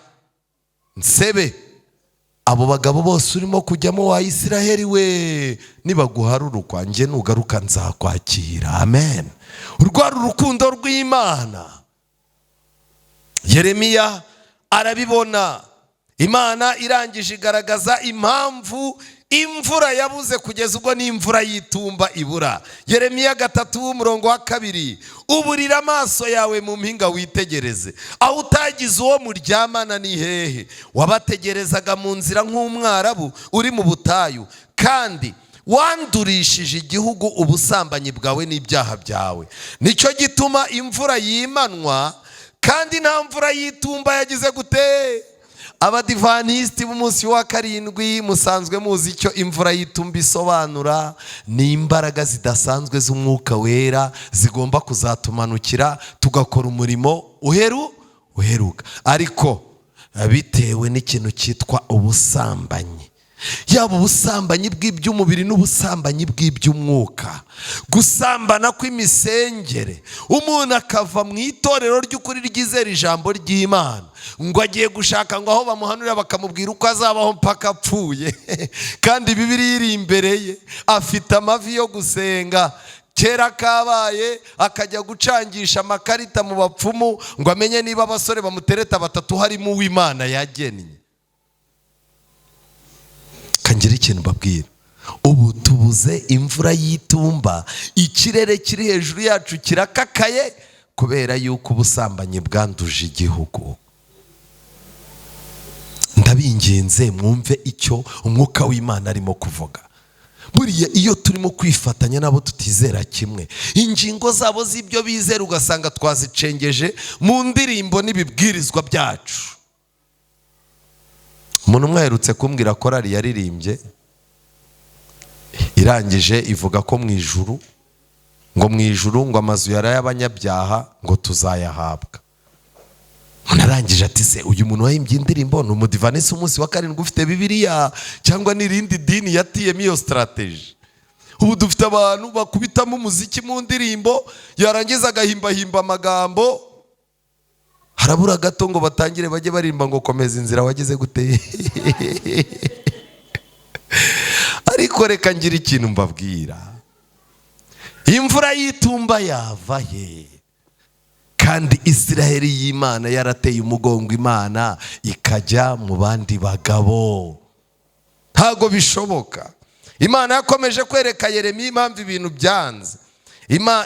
nsebe abo bagabo bose urimo kujyamo wa Isiraheli we, nibaguharurukwa njye nugaruka nzakwakira. Amen. Urwara urukundo rw'Imana. Yeremiya arabibona. Imana irangije igaragaza impamvu imvura yabuze kugeza ubwo n'imvura y'itumba ibura. Yeremiya 3 umurongo wa 2, uburira amaso yawe mu mpinga witegereze, aho utagize uwo muryamana ni hehe? Wabategerezaga mu nzira nk'umwarabu uri mu butayu, kandi wandurishije igihugu ubusambanyi bwawe n'ibyaha byawe. Nicyo gituma imvura yimanwa, kandi nta mvura y'itumba yagize gute. Abadivantisiti b'umunsi wa 7 musanzwe muzi icyo imvura y'itumba isobanura. Ni imbaraga zidasanzwe z'umwuka wera zigomba kuzatumanukira tugakora umurimo uheruka. Ariko bitewe n'ikintu cyitwa ubusambanyi, yaba ubusambanyi bw'iby'umubiri n'ubusambanyi bw'iby'umwuka, gusambana kw'imisengere, umuntu akava mu itorero ry'ukuri ryizera ijambo ry'Imana ngo agiye gushaka ngo aho bamuhanurira bakamubwira uko azabaho mpaka apfuye, kandi Bibiliya iri imbere ye, afite amavi yo gusenga. Kera kabaye akajya gucangisha amakarita mu bapfumu ngo amenye niba abasore bamutereta 3 harimo uw'Imana yagennye. Kangira ikintu babwira, ubu tubuze imvura y'itumba, ikirere kiri hejuru yacu kirakakaye kubera yuko ubusambanyi bwanduje igihugu. Ndabinginze mwumve icyo umwuka w'Imana arimo kuvuga. Buriya iyo turimo kwifatanya nabo tutizera kimwe, ingingo zabo z'ibyo bizera ugasanga twazicengeje mu ndirimbo n'ibibwirizwa byacu. Umuntu umwe aherutse kumbwira korali yaririmbye Irangije ivuga ko mu ijuru, ngo mu ijuru ngo amazu yari ay'abanyabyaha ngo tuzayahabwa. Umuntu arangije ati: "Se uyu muntu wahimbye indirimbo ni Umudivanisi umunsi wa karindwi ufite Bibiliya, cyangwa n'irindi dini yatiyemo iyo strategy?" Ubu dufite abantu bakubitamo umuziki mu ndirimbo, yarangiza agahimbahimba amagambo. Harabura gato ngo batangire bajye baririmba ngo "Komeza inzira wagize gute". Ariko reka ngira ikintu mbabwira: imvura y'itumba yava he kandi Isiraheli y'Imana yarateye umugongo Imana, ikajya mu bandi bagabo? Ntabwo bishoboka. Imana yakomeje kwereka Yeremiya impamvu ibintu byanze.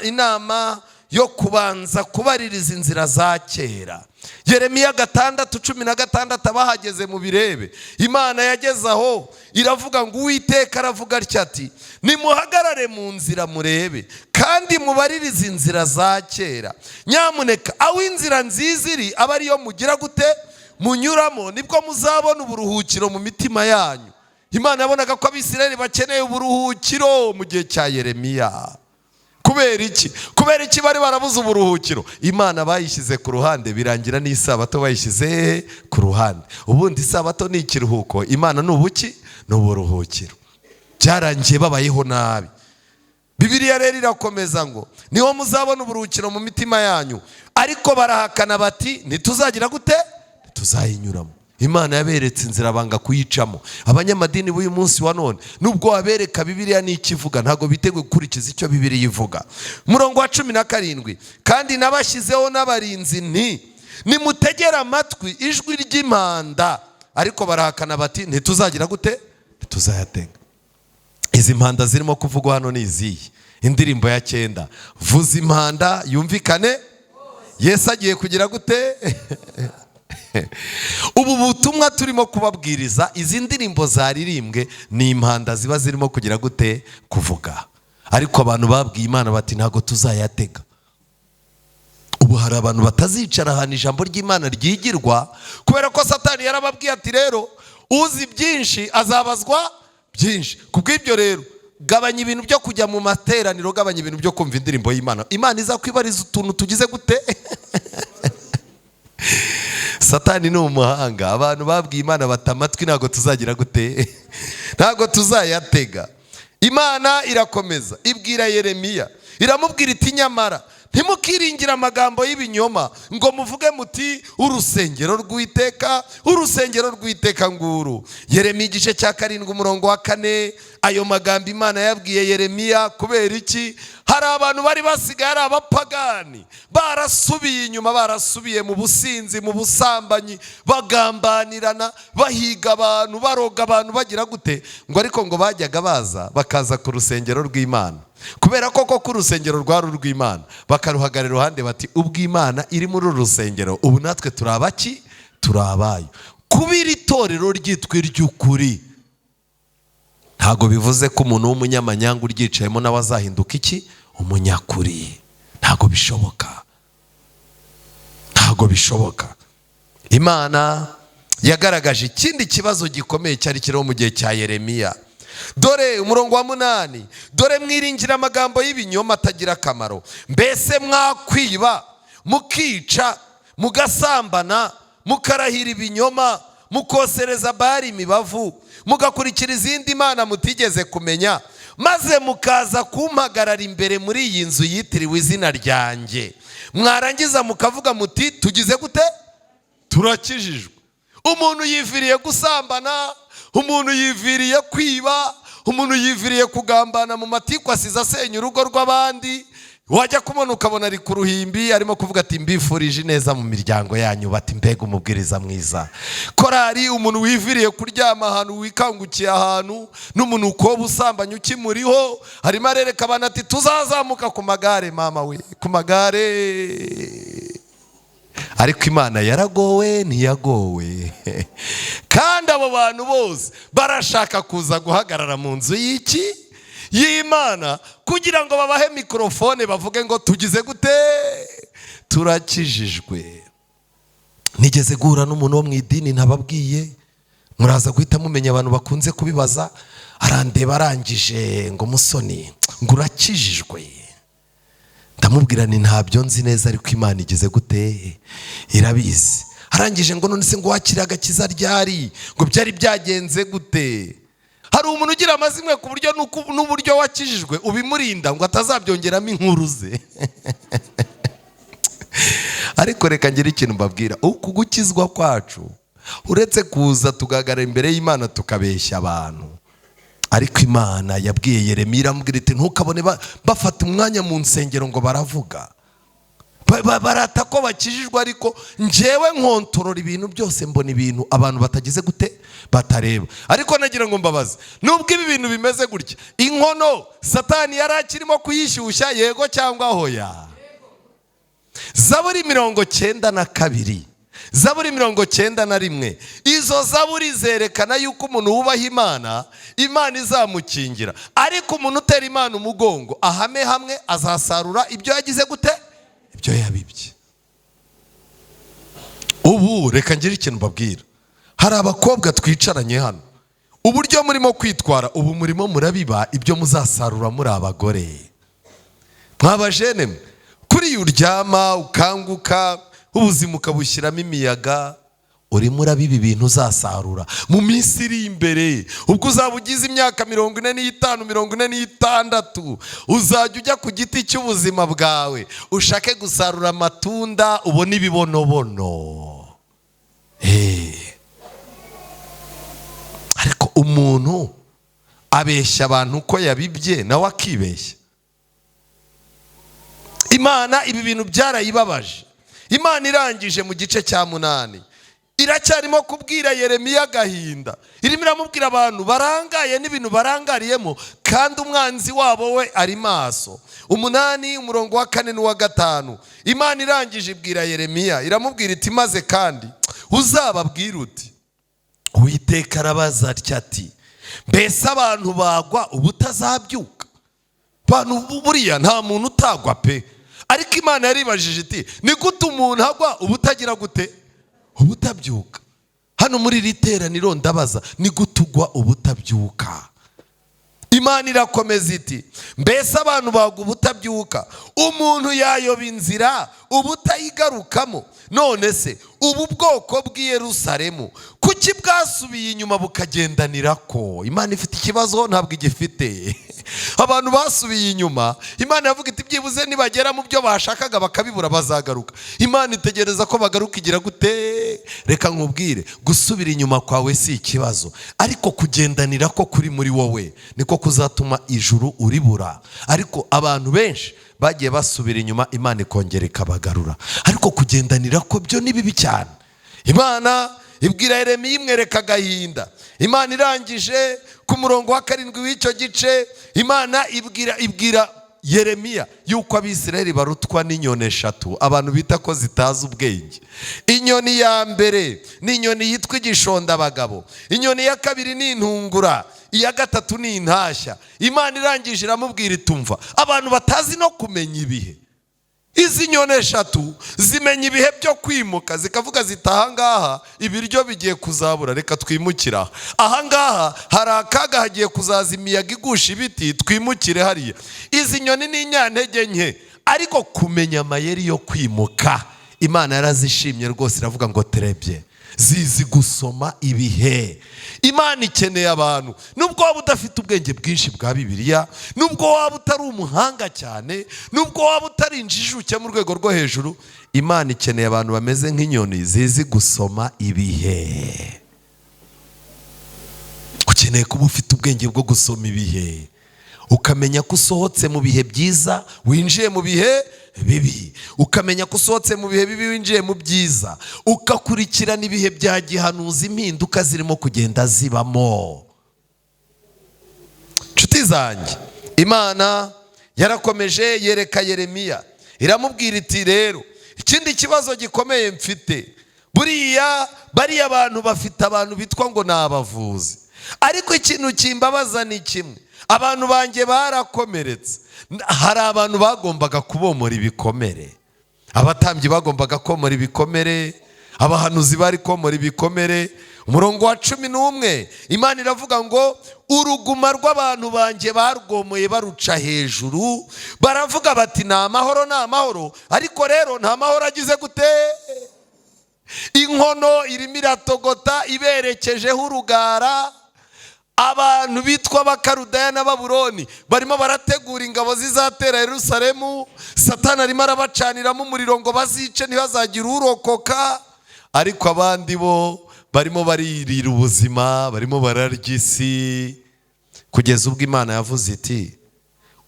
Inama yo kubanza kubaririza inzira za kera. Yeremiya 6:16, abahageze mu birebe. Imana yageze aho iravuga ngo: "Uwiteka aravuga atya ati: Nimuhagarare mu nzira murebe, kandi mubaririze inzira za kera. Nyamuneka aho inzira nziza iri aba ariyo mugira gute? Munyuramo, nibwo muzabona uburuhukiro mu mitima yanyu." Imana yabonaga ko Abisirayeli bakeneye uburuhukiro mu gihe cya Yeremiya. Kubera iki? Kubera iki bari barabuze uburuhukiro? Imana bayishyize ku ruhande, birangira n'isabato bayishyize ku ruhande. Ubundi isabato ni ikiruhuko, Imana ni ubuki? Ni uburuhukiro. Byarangiye babayeho nabi. Bibiliya rero irakomeza ngo: "Niho muzabona uburuhukiro mu mitima yanyu." Ariko barahakana bati: "Ntituzagira gute? Ntituzayinyuramo." Imana yaberetse inzira, banga kuyicamo. Abanyamadini b'uyu munsi wa none, nubwo wabereka Bibiliya n'icyo ivuga, ntabwo biteguye gukurikiza icyo Bibiliya ivuga. Umurongo wa 17: "Kandi nabashyizeho n'abarinzi nti: Nimutegere amatwi ijwi ry'impanda. Ariko barahakana bati: Ntituzagira gute? Ntituzayatega." Izi mpanda zirimo kuvugwa hano ni izihe? Indirimbo ya 9: "Vuza impanda yumvikane, Yesu agiye kugira gute?" Ubu butumwa turimo kubabwiriza, izi ndirimbo zaririmbwe, ni impanda ziba zirimo kugira gute? Kuvuga. Ariko abantu babwiye Imana bati: "Ntabwo tuzayatega." Ubu hari abantu batazicara ahantu ijambo ry'Imana ryigirwa, kubera ko Satani yarababwiye ati: "Rero uzi byinshi azabazwa byinshi. Ku bw'ibyo rero gabanya ibintu byo kujya mu materaniro, gabanya ibintu byo kumva indirimbo y'Imana. Imana izakwibariza utuntu tugize gute?" Satani ni umuhanga. Abantu babwiye Imana bati: "Amatwi ntabwo tuzagira gute? Ntabwo tuzayatega." Imana irakomeza ibwira Yeremiya, iramubwira iti: "Nyamara ntimukiringire amagambo y'ibinyoma ngo muvuge muti: 'Urusengero rw'Uwiteka, urusengero rw'Uwiteka nguru.'" Yeremiya igice cya 7, umurongo wa 4. Ayo magambo Imana yabwiye Yeremiya kubera iki? Hari abantu bari basigaye ari abapagani, barasubiye inyuma, barasubiye mu businzi, mu busambanyi, bagambanirana, bahiga abantu, baroga abantu, bagira gute ngo. Ariko ngo bajyaga baza, bakaza ku rusengero rw'Imana, kubera ko koko urusengero rwari urw'Imana, bakaruhagarara iruhande bati: "Ubw'Imana iri muri uru rusengero, ubu natwe turi abaki? Turi abayo." Kuba iri torero ryitwa iry'ukuri ntabwo bivuze ko umuntu w'umunyamanyanga uryicayemo nawe azahinduka iki? Umunyakuri. Ntabwo bishoboka, ntabwo bishoboka. Imana yagaragaje ikindi kibazo gikomeye cyari kiriho mu gihe cya Yeremiya. Dore umurongo wa 8: "Dore mwiringira amagambo y'ibinyoma atagira akamaro. Mbese mwakwiba, mukica, mugasambana, mukarahira ibinyoma, mukosereza Bari imibavu, mugakurikira izindi mana mutigeze kumenya, maze mukaza kumpagarara imbere muri iyi nzu yitiriwe izina ryanjye, mwarangiza mukavuga muti: 'Tugize gute? Turakijijwe.'" Umuntu yiviriye gusambana, umuntu yiviriye kwiba, umuntu yiviriye kugambana mu matiku, asize asenya urugo rw'abandi. Wajya kubona ukabona ari ku ruhimbi arimo kuvuga ati: "Mbifurije ineza mu miryango yanyu." Bati: "Mbega umubwiriza mwiza!" Korari, umuntu wiviriye kuryama ahantu, wikangukiye ahantu n'umunuko w'ubusambanyi ukimuriho, arimo arereka abantu ati: "Tuzazamuka ku magare, mama we, ku magare." Ariko Imana yaragowe ntiyagowe? Kandi abo bantu bose barashaka kuza guhagarara mu nzu y'iki? Y'Imana, kugira ngo babahe mikorofone bavuge ngo: "Tugize gute? Turakijijwe." Nigeze guhura n'umuntu wo mu idini ntababwiye. Muraza guhita mumenya abantu bakunze kubibaza. Arandeba arangije ngo: "Musoni, ngo urakijijwe?" Ndamubwira ni: "Ntabyo nzi neza, ariko Imana igeze gute? Irabizi." Arangije ngo: "None se ngo wakira agakiza ryari? Ngo byari byagenze gute?" Hari umuntu ugira amazimwe ku buryo n'uburyo wakijijwe ubimurinda ngo atazabyongeramo inkuru ze. Ariko reka ngire ikintu mbabwira: uku gukizwa kwacu, uretse kuza tugahagarara imbere y'Imana tukabeshya abantu, ariko Imana yabwiye Yeremiya, iramubwira iti: "Ntukabone bafata umwanya mu nsengero ngo baravuga, barata ko bakijijwe, ariko njyewe nkontorora ibintu byose, mbona ibintu abantu batagize gute? Batareba." Ariko nagira ngo mbabaze: nubwo ibi bintu bimeze gutya, inkono Satani yari akirimo kuyishyushya, yego cyangwa hoya? Zaburi 92, Zaburi 91, izo zaburi zerekana yuko umuntu wubaha Imana, Imana izamukingira, ariko umuntu utera Imana umugongo, ahame hamwe azasarura ibyo yagize gute? Ibyo yabibye. Ubu reka ngire ikintu mbabwira: hari abakobwa twicaranye hano, uburyo murimo kwitwara ubu, murimo murabiba ibyo muzasarura muri abagore. Mwabajene mwe, kuriya uryama ukanguka, ubuzima ukabushyiramo imiyaga, urimo urabiba ibintu uzasarura mu minsi iri imbere. Ubwo uzaba ugize imyaka 45, 46, uzajya ujya ku giti cy'ubuzima bwawe ushake gusarura amatunda, ubone ibibonobono. Ariko umuntu abeshya abantu ko yabibye, nawe akibeshya. Imana ibi bintu byarayibabaje. Imana irangije mu gice cya 8 iracyarimo kubwira Yeremiya agahinda, irimo iramubwira abantu barangaye n'ibintu barangariyemo, kandi umwanzi wabo we ari maso. 8, umurongo wa 4 n'uwa 5, Imana irangije ibwira Yeremiya, iramubwira iti: "Maze kandi uzababwire uti: Uwiteka arabaza atya ati: Mbese abantu bagwa ubutazabyuka?" Abantu buriya nta muntu utagwa pe, ariko Imana yaribajije iti: "Ni gute umuntu agwa ubutagira gute? Ubutabyuka?" Hano muri iri teraniro ndabaza: ni gute ugwa ubutabyuka? Imana irakomeza iti: "Mbese abantu bagwa ubutabyuka? Umuntu yayoba inzira ubutayigarukamo? None se ubu bwoko bw'i Yerusalemu kuki bwasubiye inyuma bukagendanira ko?" Imana ifite ikibazo? Ntabwo igifite. Abantu basubiye inyuma, Imana yavuga iti: "Byibuze nibagera mu byo bashakaga bakabibura bazagaruka." Imana itegereza ko bagaruka, igira gute? Reka nkubwire, gusubira inyuma kwawe si ikibazo, ariko kugendanira ko kuri muri wowe niko kuzatuma ijuru uribura. Ariko abantu benshi bagiye basubira inyuma, Imana ikongera ikabagarura, ariko kugendanira ko byo ni bibi cyane. Imana ibwira Yeremiya, imwereka agahinda. Imana irangije ku murongo wa 7 w'icyo gice, Imana ibwira Yeremiya yuko Abisirayeli barutwa n'inyoni eshatu abantu bita ko zitazi ubwenge. Inyoni ya mbere ni inyoni yitwa igishondabagabo, inyoni ya kabiri ni intungura, iya gatatu ni intashya. Imana irangije iramubwira itumva abantu batazi no kumenya ibihe. Izi nyoni eshatu zimenya ibihe byo kwimuka, zikavuga ziti: "Ahangaha ibiryo bigiye kuzabura, reka twimukire aha. Ahangaha hari akaga, hagiye kuzaza imiyaga igusha ibiti, twimukire hariya." Izi nyoni ni inyantege nke, ariko kumenya amayeri yo kwimuka, Imana yarazishimye rwose, iravuga ngo terebye zizi gusoma ibihe. Imana ikeneye abantu, nubwo waba udafite ubwenge bwinshi bwa Bibiliya, nubwo waba utari umuhanga cyane, nubwo waba utari injijuke mu rwego rwo hejuru, Imana ikeneye abantu bameze nk'inyoni zizi gusoma ibihe. Ukeneye kuba ufite ubwenge bwo gusoma ibihe, ukamenya ko usohotse mu bihe byiza winjiye mu bihe bibi, ukamenya ko usohotse mu bihe bibi winjiye mu byiza, ugakurikirana ibihe bya gihanuzi, impinduka zirimo kugenda zibamo. Inshuti zanjye, Imana yarakomeje yereka Yeremiya, iramubwira iti: "Rero ikindi kibazo gikomeye mfite, buriya bariya bantu bafite abantu bitwa ngo ni abavuzi, ariko ikintu kimbabaza ni kimwe: abantu banjye barakomeretse. Hari abantu bagombaga kubomora ibikomere, abatambyi bagombaga komora ibikomere, abahanuzi bari komora ibikomere. Umurongo wa 11, Imana iravuga ngo uruguma rw'abantu banjye barwomoye baruca hejuru, baravuga bati ni amahoro, ni amahoro, ariko rero nta mahoro agize gute. Inkono irimo iratogota iberekejeho urugara. Abantu bitwa Abakarudaya n'Ababuroni barimo barategura ingabo zizatera Yerusalemu. Satani arimo arabacaniramo umuriro ngo bazice, ntibazagire urokoka. Ariko abandi bo barimo baririra ubuzima, barimo bararya isi, kugeza ubwo Imana yavuze iti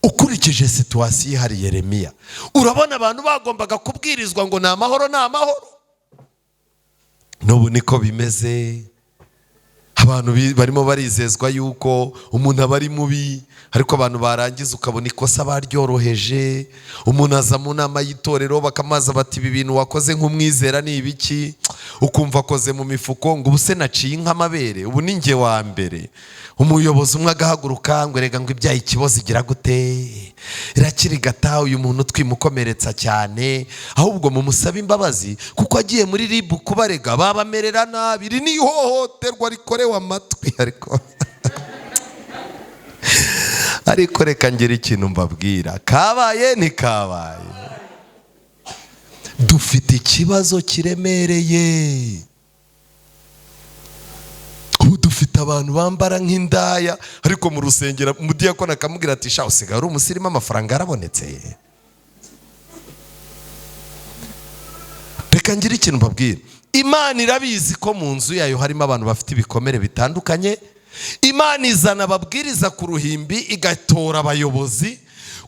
ukurikije situation ihari, Yeremiya, urabona abantu bagombaga kubwirizwa ngo ni amahoro, ni amahoro. N'ubu niko bimeze. Abantu barimo barizezwa yuko umuntu aba ari mubi, ariko abantu barangiza ukabona ikosa baryoroheje. Umuntu aza mu nama y'itorero bakamaza bati ibi bintu wakoze nk'umwizera ni ibiki? Ukumva akoze mu mifuko ngo ubu se naciye nk'amabere, ubu ni njye wa mbere. Umuyobozi umwe agahaguruka ngo erega ngo ibyaha ikibazo igira gute, irakirigata uyu muntu twimukomeretsa cyane, ahubwo mumusabe imbabazi kuko agiye muri RIB kubarega babamerera nabi, iri ni ihohoterwa rikorewe amatwi. Ariko reka ngire ikintu mbabwira, kabaye ntikabaye, dufite ikibazo kiremereye. Ubu dufite abantu bambara nk'indaya, ariko mu rusengero umudiyakoni akamubwira ati sha usigaye uri umusirimu, amafaranga yarabonetse. Reka ngire ikintu mbabwira, Imana irabizi ko mu nzu yayo harimo abantu bafite ibikomere bitandukanye. Imana izana ababwiriza ku ruhimbi, igatora abayobozi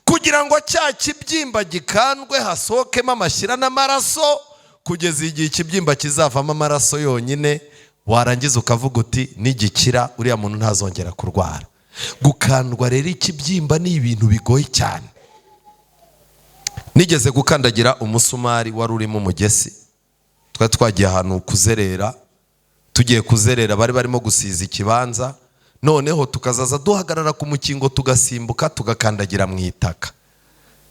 kugira ngo cya kibyimba gikandwe hasohokemo amashyira n'amaraso, kugeza igihe ikibyimba kizavamo amaraso yonyine. Warangiza ukavuga uti nigikira uriya muntu ntazongera kurwara. Gukandwa rero ikibyimba ni ibintu bigoye cyane. Nigeze gukandagira umusumari wari urimo umugesi, twari twagiye ahantu kuzerera, tugiye kuzerera bari barimo gusiza ikibanza, noneho tukazaza duhagarara ku mukingo tugasimbuka tugakandagira mu itaka.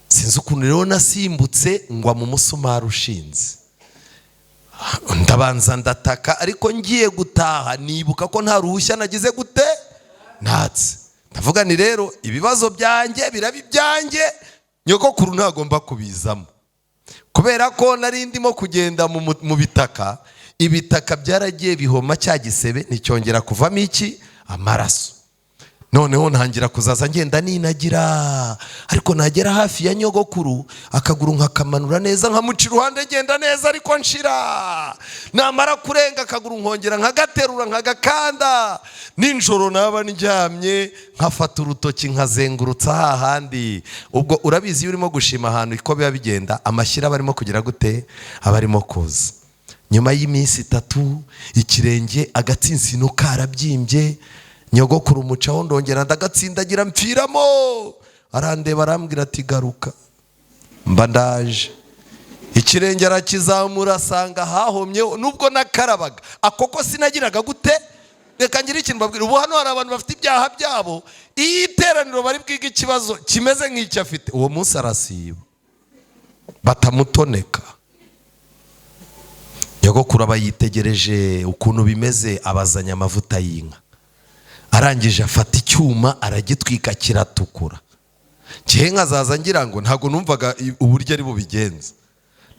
Sinzi ukuntu rero nasimbutse ngwa mu musumari ushinze, ndabanza ndataka, ariko ngiye gutaha nibuka ko nta ruhushya nagize gute natse. Ndavuga ni rero ibibazo byanjye biraba ibyanjye, nyogokuru ntagomba kubizamo, kubera ko nari ndimo kugenda mu bitaka, ibitaka byaragiye bihoma cya gisebe nticyongera kuvamo iki amaraso. Noneho ntangira kuzaza ngenda ninagira, ariko nagera hafi ya nyogokuru akaguru nkakamanura neza, nkamuca iruhande ngenda neza ariko nshira. Namara kurenga akaguru nkongera nkagaterura nkagakanda. Nijoro naba ndyamye nkafata urutoki nkazengurutsa hahandi. Ubwo urabizi iyo urimo gushima ahantu uko biba bigenda, amashyira aba arimo kugira gute, aba arimo kuza. Nyuma y'iminsi 3 ikirenge agatsinsino karabyimbye, nyogokuru umucaho ndongera ndagatsindagira mpfiramo. Arandeba arambwira ati garuka, mba ndaje. Ikirenge arakizamura asanga hahomye, nubwo nakarabaga akoko sinagiraga gute. Reka ngire ikintu mbabwira, ubu hano hari abantu bafite ibyaha byabo, iyo iteraniro bari bwige ikibazo kimeze nk'icyo afite, uwo munsi arasiba batamutoneka. Nyogokuru aba yitegereje ukuntu bimeze, abazanya amavuta y'inka, arangije afata icyuma aragitwika kiratukura. Ngewe nkazaza ngira ngo ntabwo numvaga uburyo ari bubigenze.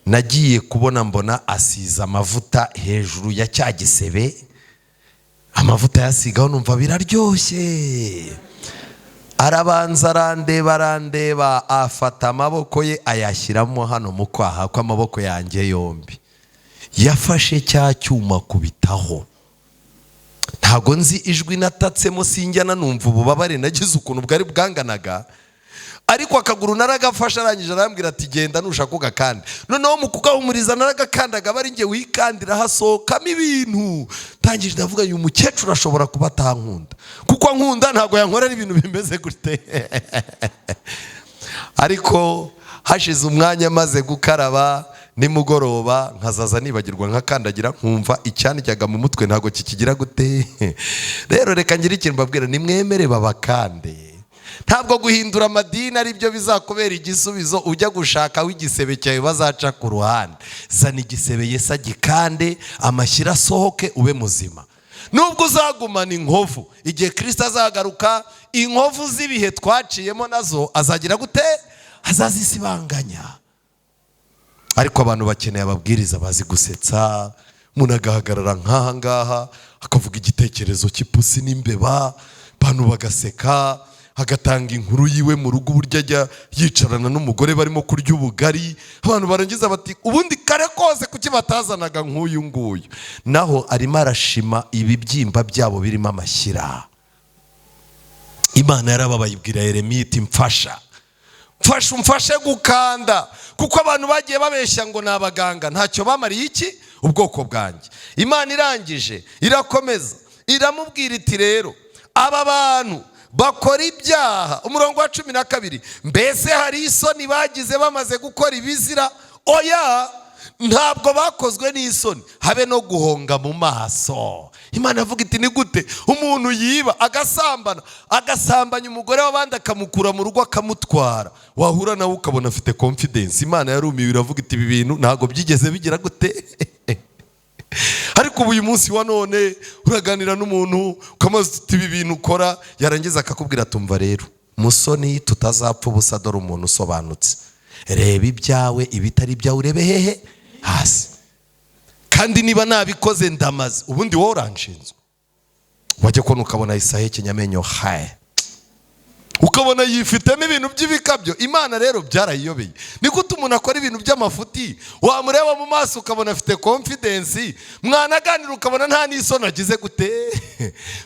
Nagiye kubona mbona asize amavuta hejuru ya cya gisebe, amavuta yasigaho numva biraryoshye. Arabanza arandeba arandeba, afata amaboko ye ayashyiramo hano mu kwaha kw'amaboko yanjye yombi, yafashe cya cyuma kubitaho. Ntago nzi ijwi natatsemo, sinjya nanumva ububabare nagize ukuntu bwari bwanganaga, ariko akaguru naragafashe. Arangije arambwira ati genda nushaka ugakande. Noneho mu kugahumuriza naragakandaga, bari njye wikandira hasohokamo ibintu. Tangije ndavuga uyu mukecuru ashobora kuba atankunda, kuko ankunda ntago yankorera ibintu bimeze gute. Ariko hashize umwanya maze gukaraba nimugoroba nkazaza nibagirwa nkakandagira, nkumva icyanjyaga mu mutwe ntago kikigira gute. Rero reka ngire ikintu mbabwira, nimwemere babakande. Ntabwo guhindura amadini ari byo bizakubera igisubizo. Ujya gushaka w'igisebe cyawe bazaca ku ruhande, zana igisebe Yesu agikande, amashyira asohoke, ube muzima. Nubwo uzagumana inkovu, igihe Kirisito azagaruka, inkovu z'ibihe twaciyemo nazo azagira gute? Azazisibanganya. Ariko abantu bakeneye ababwiriza bazi gusetsa. Umuntu agahagarara nk'aha ngaha, akavuga igitekerezo cy'ipusi n'imbeba, abantu bagaseka, agatanga inkuru yiwe mu rugo, uburyo ajya yicarana n'umugore barimo kurya ubugari, abantu barangiza bati: "Ubundi kare kose kuki batazanaga nk'uyu nguyu?" Naho arimo arashima ibibyimba byabo birimo amashyira. Imana yarababaye, ibwira Yeremiya iti: "Mfasha, mfasha, umfashe gukanda, kuko abantu bagiye babeshya ngo ni abaganga, ntacyo bamariye iki ubwoko bwanjye." Imana irangije irakomeza iramubwira iti: "Rero aba bantu bakora ibyaha." Umurongo wa 12: "Mbese hari isoni bagize bamaze gukora ibizira? Oya, ntabwo bakozwe n'isoni, habe no guhonga mu maso." Imana avuga iti: "Ni gute umuntu yiba, agasambana, agasambanya umugore w'abandi, akamukura mu rugo, akamutwara, wahura nawe ukabona afite confidence?" Imana yarumiwe, iravuga iti: "Ibi bintu ntabwo byigeze bigira gute?" Ariko ubu uyu munsi wa none uraganira n'umuntu, ukamubaza uti: "Ibi bintu ukora?" Yarangiza akakubwira: "Tumva rero musoni, tutazapfa ubusa, dore umuntu usobanutse. Reba ibyawe, ibitari ibyawe urebe hehe? Hasi. Kandi niba nabikoze ndamaze, ubundi wowe uranshinzwe?" Wajya kubona ukabona isaha y'ikinyamenyo haye, ukabona yifitemo ibintu by'ibikabyo. Imana rero byarayiyobeye. Ni gute umuntu akora ibintu by'amafuti, wamureba mu maso ukabona afite confidence, mwanaganira ukabona nta n'isoni agize gute?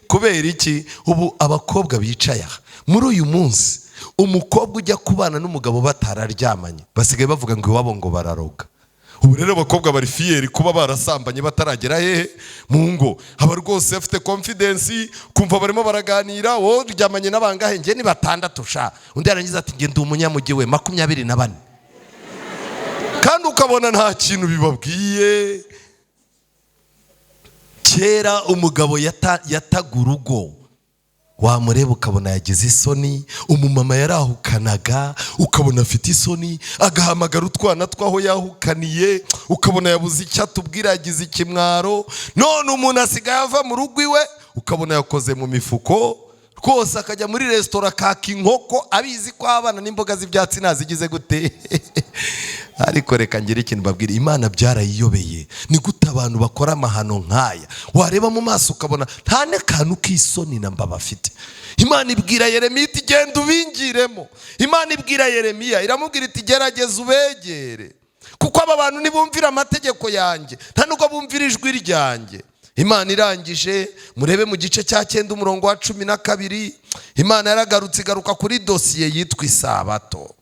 Kubera iki? Ubu abakobwa bicaye aha muri uyu munsi, umukobwa ujya kubana n'umugabo batararyamanye, basigaye bavuga ngo iwabo ngo bararoga. Ubu rero abakobwa bari fier kuba barasambanye bataragera hehe? Mu ngo. Aba rwose afite confidence, kumva barimo baraganira: "Wowe uryamanye n'abangahe?" "Njye ni batandatu sha." Undi yarangiza ati: "Njye ndi umunyamujyi we, 24." Kandi ukabona nta kintu bibabwiye. Kera umugabo yataga urugo, wamureba ukabona yagize isoni. Umumama yarahukanaga, ukabona afite isoni, agahamagara utwana tw'aho yahukaniye, ukabona yabuze icyo atubwira, yagize ikimwaro. None umuntu asigaye ava mu rugo iwe, ukabona yakoze mu mifuko rwose, akajya muri resitora akaka inkoko, abizi ko abana n'imboga z'ibyatsi nazigize gute. Ariko reka ngire ikintu mbabwira: Imana byarayiyobeye. Ni gute abantu bakora amahano nk'aya, wareba mu maso ukabona nta n'akantu k'isoni na mba bafite? Imana ibwira Yeremiya iti: "Genda ubingiremo." Imana ibwira Yeremiya, iramubwira iti: "Gerageza ubegere, kuko aba bantu ntibumvira amategeko yanjye, nta nubwo bumvira ijwi ryanjye." Imana irangije, murebe mu gice cya 9, umurongo wa 12, Imana yaragarutse, igaruka kuri dosiye yitwa isabato.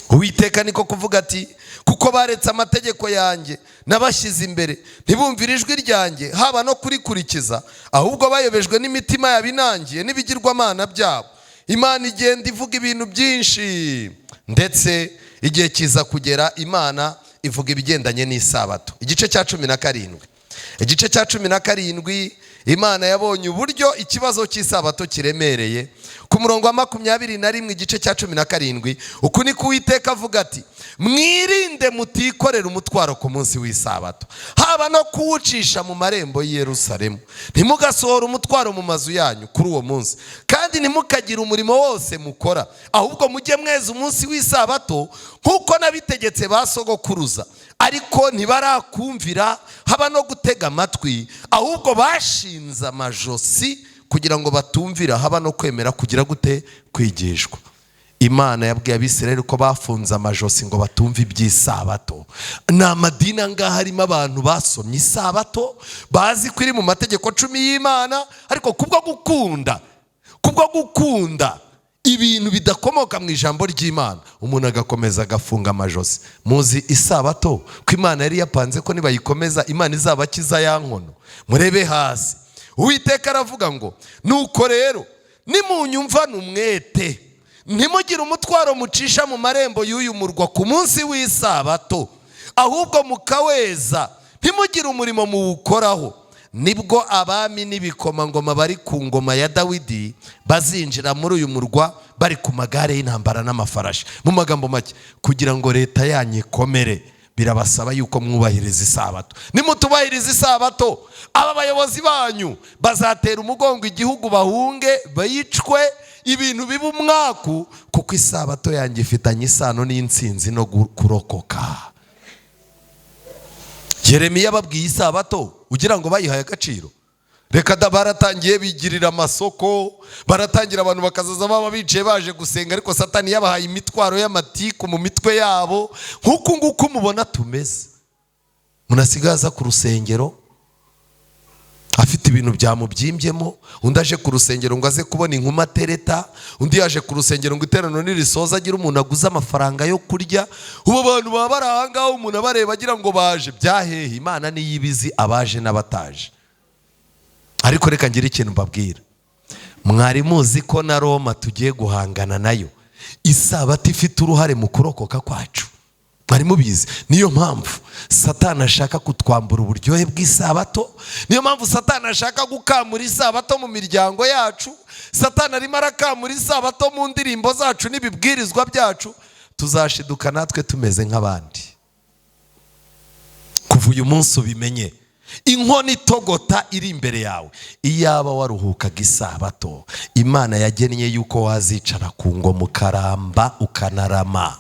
Uwiteka niko kuvuga ati: "Kuko baretse amategeko yanjye nabashyize imbere, ntibumvire ijwi ryanjye haba no kurikurikiza, ahubwo bayobejwe n'imitima yabo inangiye n'ibigirwamana byabo." Imana igenda ivuga ibintu byinshi, ndetse igihe kiza kugera Imana ivuga ibigendanye n'isabato. Igice cya 17, igice cya 17, Imana yabonye uburyo ikibazo cy'isabato kiremereye. Ku murongo wa 21, igice cya 17: "Uku ni Uwiteka avuga ati: mwirinde mutikorera umutwaro ku munsi w'isabato, haba no kuwucisha mu marembo y'i Yerusalemu. Ntimugasohore umutwaro mu mazu yanyu kuri uwo munsi, kandi ntimukagire umurimo wose mukora. Ahubwo mujye mweza umunsi w'isabato nk'uko nabitegetse ba sogokuruza. Ariko ntibarakumvira haba no gutega amatwi, ahubwo bashinze amajosi kugira ngo batumvira haba no kwemera kugira gute? Kwigishwa." Imana yabwiye Abisirayeli ko bafunze amajosi ngo batumve iby'isabato. Ni amadini angahe harimo abantu basomye isabato, bazi ko iri mu mategeko 10 y'Imana, ariko kubwo gukunda ibintu bidakomoka mu ijambo ry'Imana, umuntu agakomeza agafunga amajosi? Muzi isabato ko Imana yari yapanze ko nibayikomeza Imana izabakiza ya nkono. Murebe hasi, Uwiteka aravuga ngo: "Nuko rero nimunyumvane umwete, ntimugire umutwaro mucisha mu marembo y'uyu murwa ku munsi w'isabato, ahubwo mukaweza, ntimugire umurimo muwukoraho, nibwo abami n'ibikomangoma bari ku ngoma ya Dawidi bazinjira muri uyu murwa bari ku magare y'intambara n'amafarashi." Mu magambo make, kugira ngo leta yanyu ikomere, Birabasaba yuko mwubahiriza isabato. Nimutubahiriza isabato, aba bayobozi banyu bazatera umugongo igihugu, bahunge, bicwe, ibintu biba umwaku, kuko isabato yanjye ifitanye isano n'intsinzi no kurokoka. Yeremiya babwiye isabato, ugira ngo bayihaye agaciro? Reka da! Baratangiye bigirira amasoko, baratangira abantu bakazaza baba bicaye baje gusenga, ariko Satani yabahaye imitwaro y'amatiku mu mitwe yabo, nk'uku nguku mubona tumeze. Umuntu asigaye aza ku rusengero afite ibintu byamubyimbyemo, undi aje ku rusengero ngo aze kubona inkuma atereta, undi yaje ku rusengero ngo iteraniro nirisoza agire umuntu aguze amafaranga yo kurya. Ubu abantu baba bari aha ngaha, umuntu abareba agira ngo baje byahehe. Imana niyo ibizi abaje n'abataje. Ariko reka ngire ikintu mbabwira: mwari muzi ko na Roma tugiye guhangana nayo, isabato ifite uruhare mu kurokoka kwacu? Mwari mubizi? Niyo mpamvu Satani ashaka kutwambura uburyohe bw'isabato, niyo mpamvu Satani ashaka gukamura isabato mu miryango yacu. Satani arimo arakamura isabato mu ndirimbo zacu n'ibibwirizwa byacu. Tuzashiduka natwe tumeze nk'abandi. Kuva uyu munsi ubimenye, inkono itogota iri imbere yawe. Iyaba waruhukaga isabato Imana yagennye yuko wazicara ku ngoma, ukaramba, ukanarama.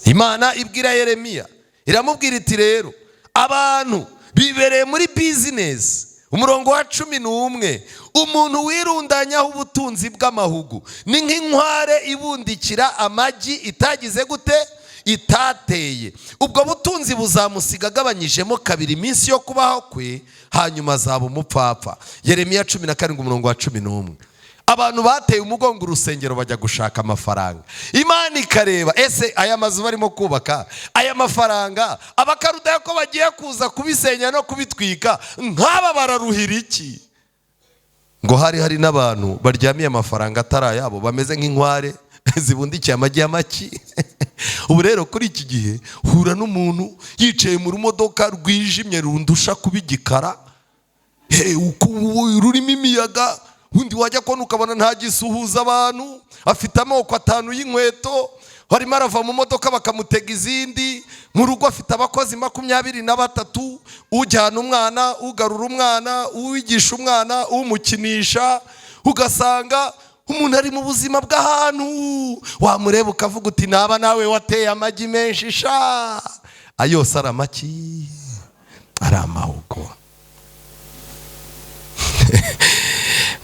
Imana ibwira Yeremiya, iramubwira iti: "Rero abantu bibereye muri bizinesi." Umurongo wa 11: "Umuntu wirundanyaho ubutunzi bw'amahugu ni nk'inkware ibundikira amagi itagize gute? Itateye. Ubwo butunzi buzamusiga agabanyijemo kabiri iminsi yo kubaho kwe, hanyuma azaba umupfapfa." Yeremiya 17, umurongo wa 11. Abantu bateye umugongo urusengero bajya gushaka amafaranga. Imana ikareba: ese aya mazu barimo kubaka, aya mafaranga, Abakarudaya ko bagiye kuza kubisenya no kubitwika, nk'aba bararuhira iki? Ngo hari n'abantu baryamiye amafaranga atari ayabo, bameze nk'inkware zibundikiye amagi y'amaki. Ubu rero kuri iki gihe hura n'umuntu yicaye mu rumodoka rwijimye rundusha kuba igikara, rurimo imiyaga, undi wajya kubona ukabona ntagisuhuza abantu, afite amoko atanu y'inkweto, arimo arava mu modoka bakamutega izindi, mu rugo afite abakozi 23, ujyana umwana, ugarura umwana, uwigisha umwana, umukinisha. Ugasanga umuntu ari mu buzima bw'ahantu wamureba ukavuga uti: "Naba nawe wateye amagi menshi sha." Ayose ari amaki? Ari amahugo.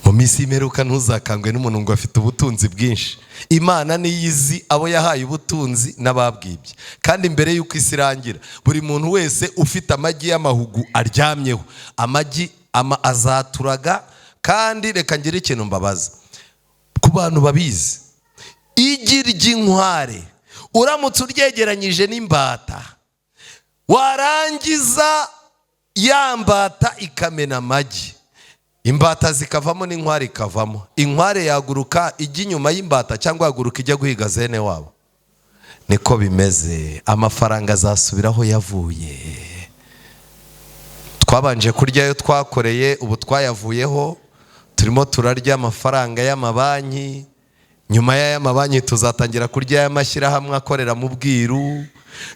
Mu minsi y'imperuka ntuzakangwe n'umuntu ngo afite ubutunzi bwinshi. Imana niyo izi abo yahaye ubutunzi n'ababwibye. Kandi mbere y'uko isi irangira, buri muntu wese ufite amagi y'amahugu aryamyeho, amagi azaturaga. Kandi reka ngire ikintu mbabaza ku bantu babizi: igi ry'inkware uramutse uryegeranyije n'imbata, warangiza ya mbata ikamena amagi, imbata zikavamo n'inkware ikavamo, inkware yaguruka ijya inyuma y'imbata cyangwa yaguruka ijya guhiga zene wabo? Niko bimeze, amafaranga azasubira aho yavuye. Twabanje kurya ayo twakoreye, ubu twayavuyeho, turimo turarya amafaranga y'amabanki. Nyuma y'aya mabanki tuzatangira kurya ay'amashyirahamwe akorera mu bwiru.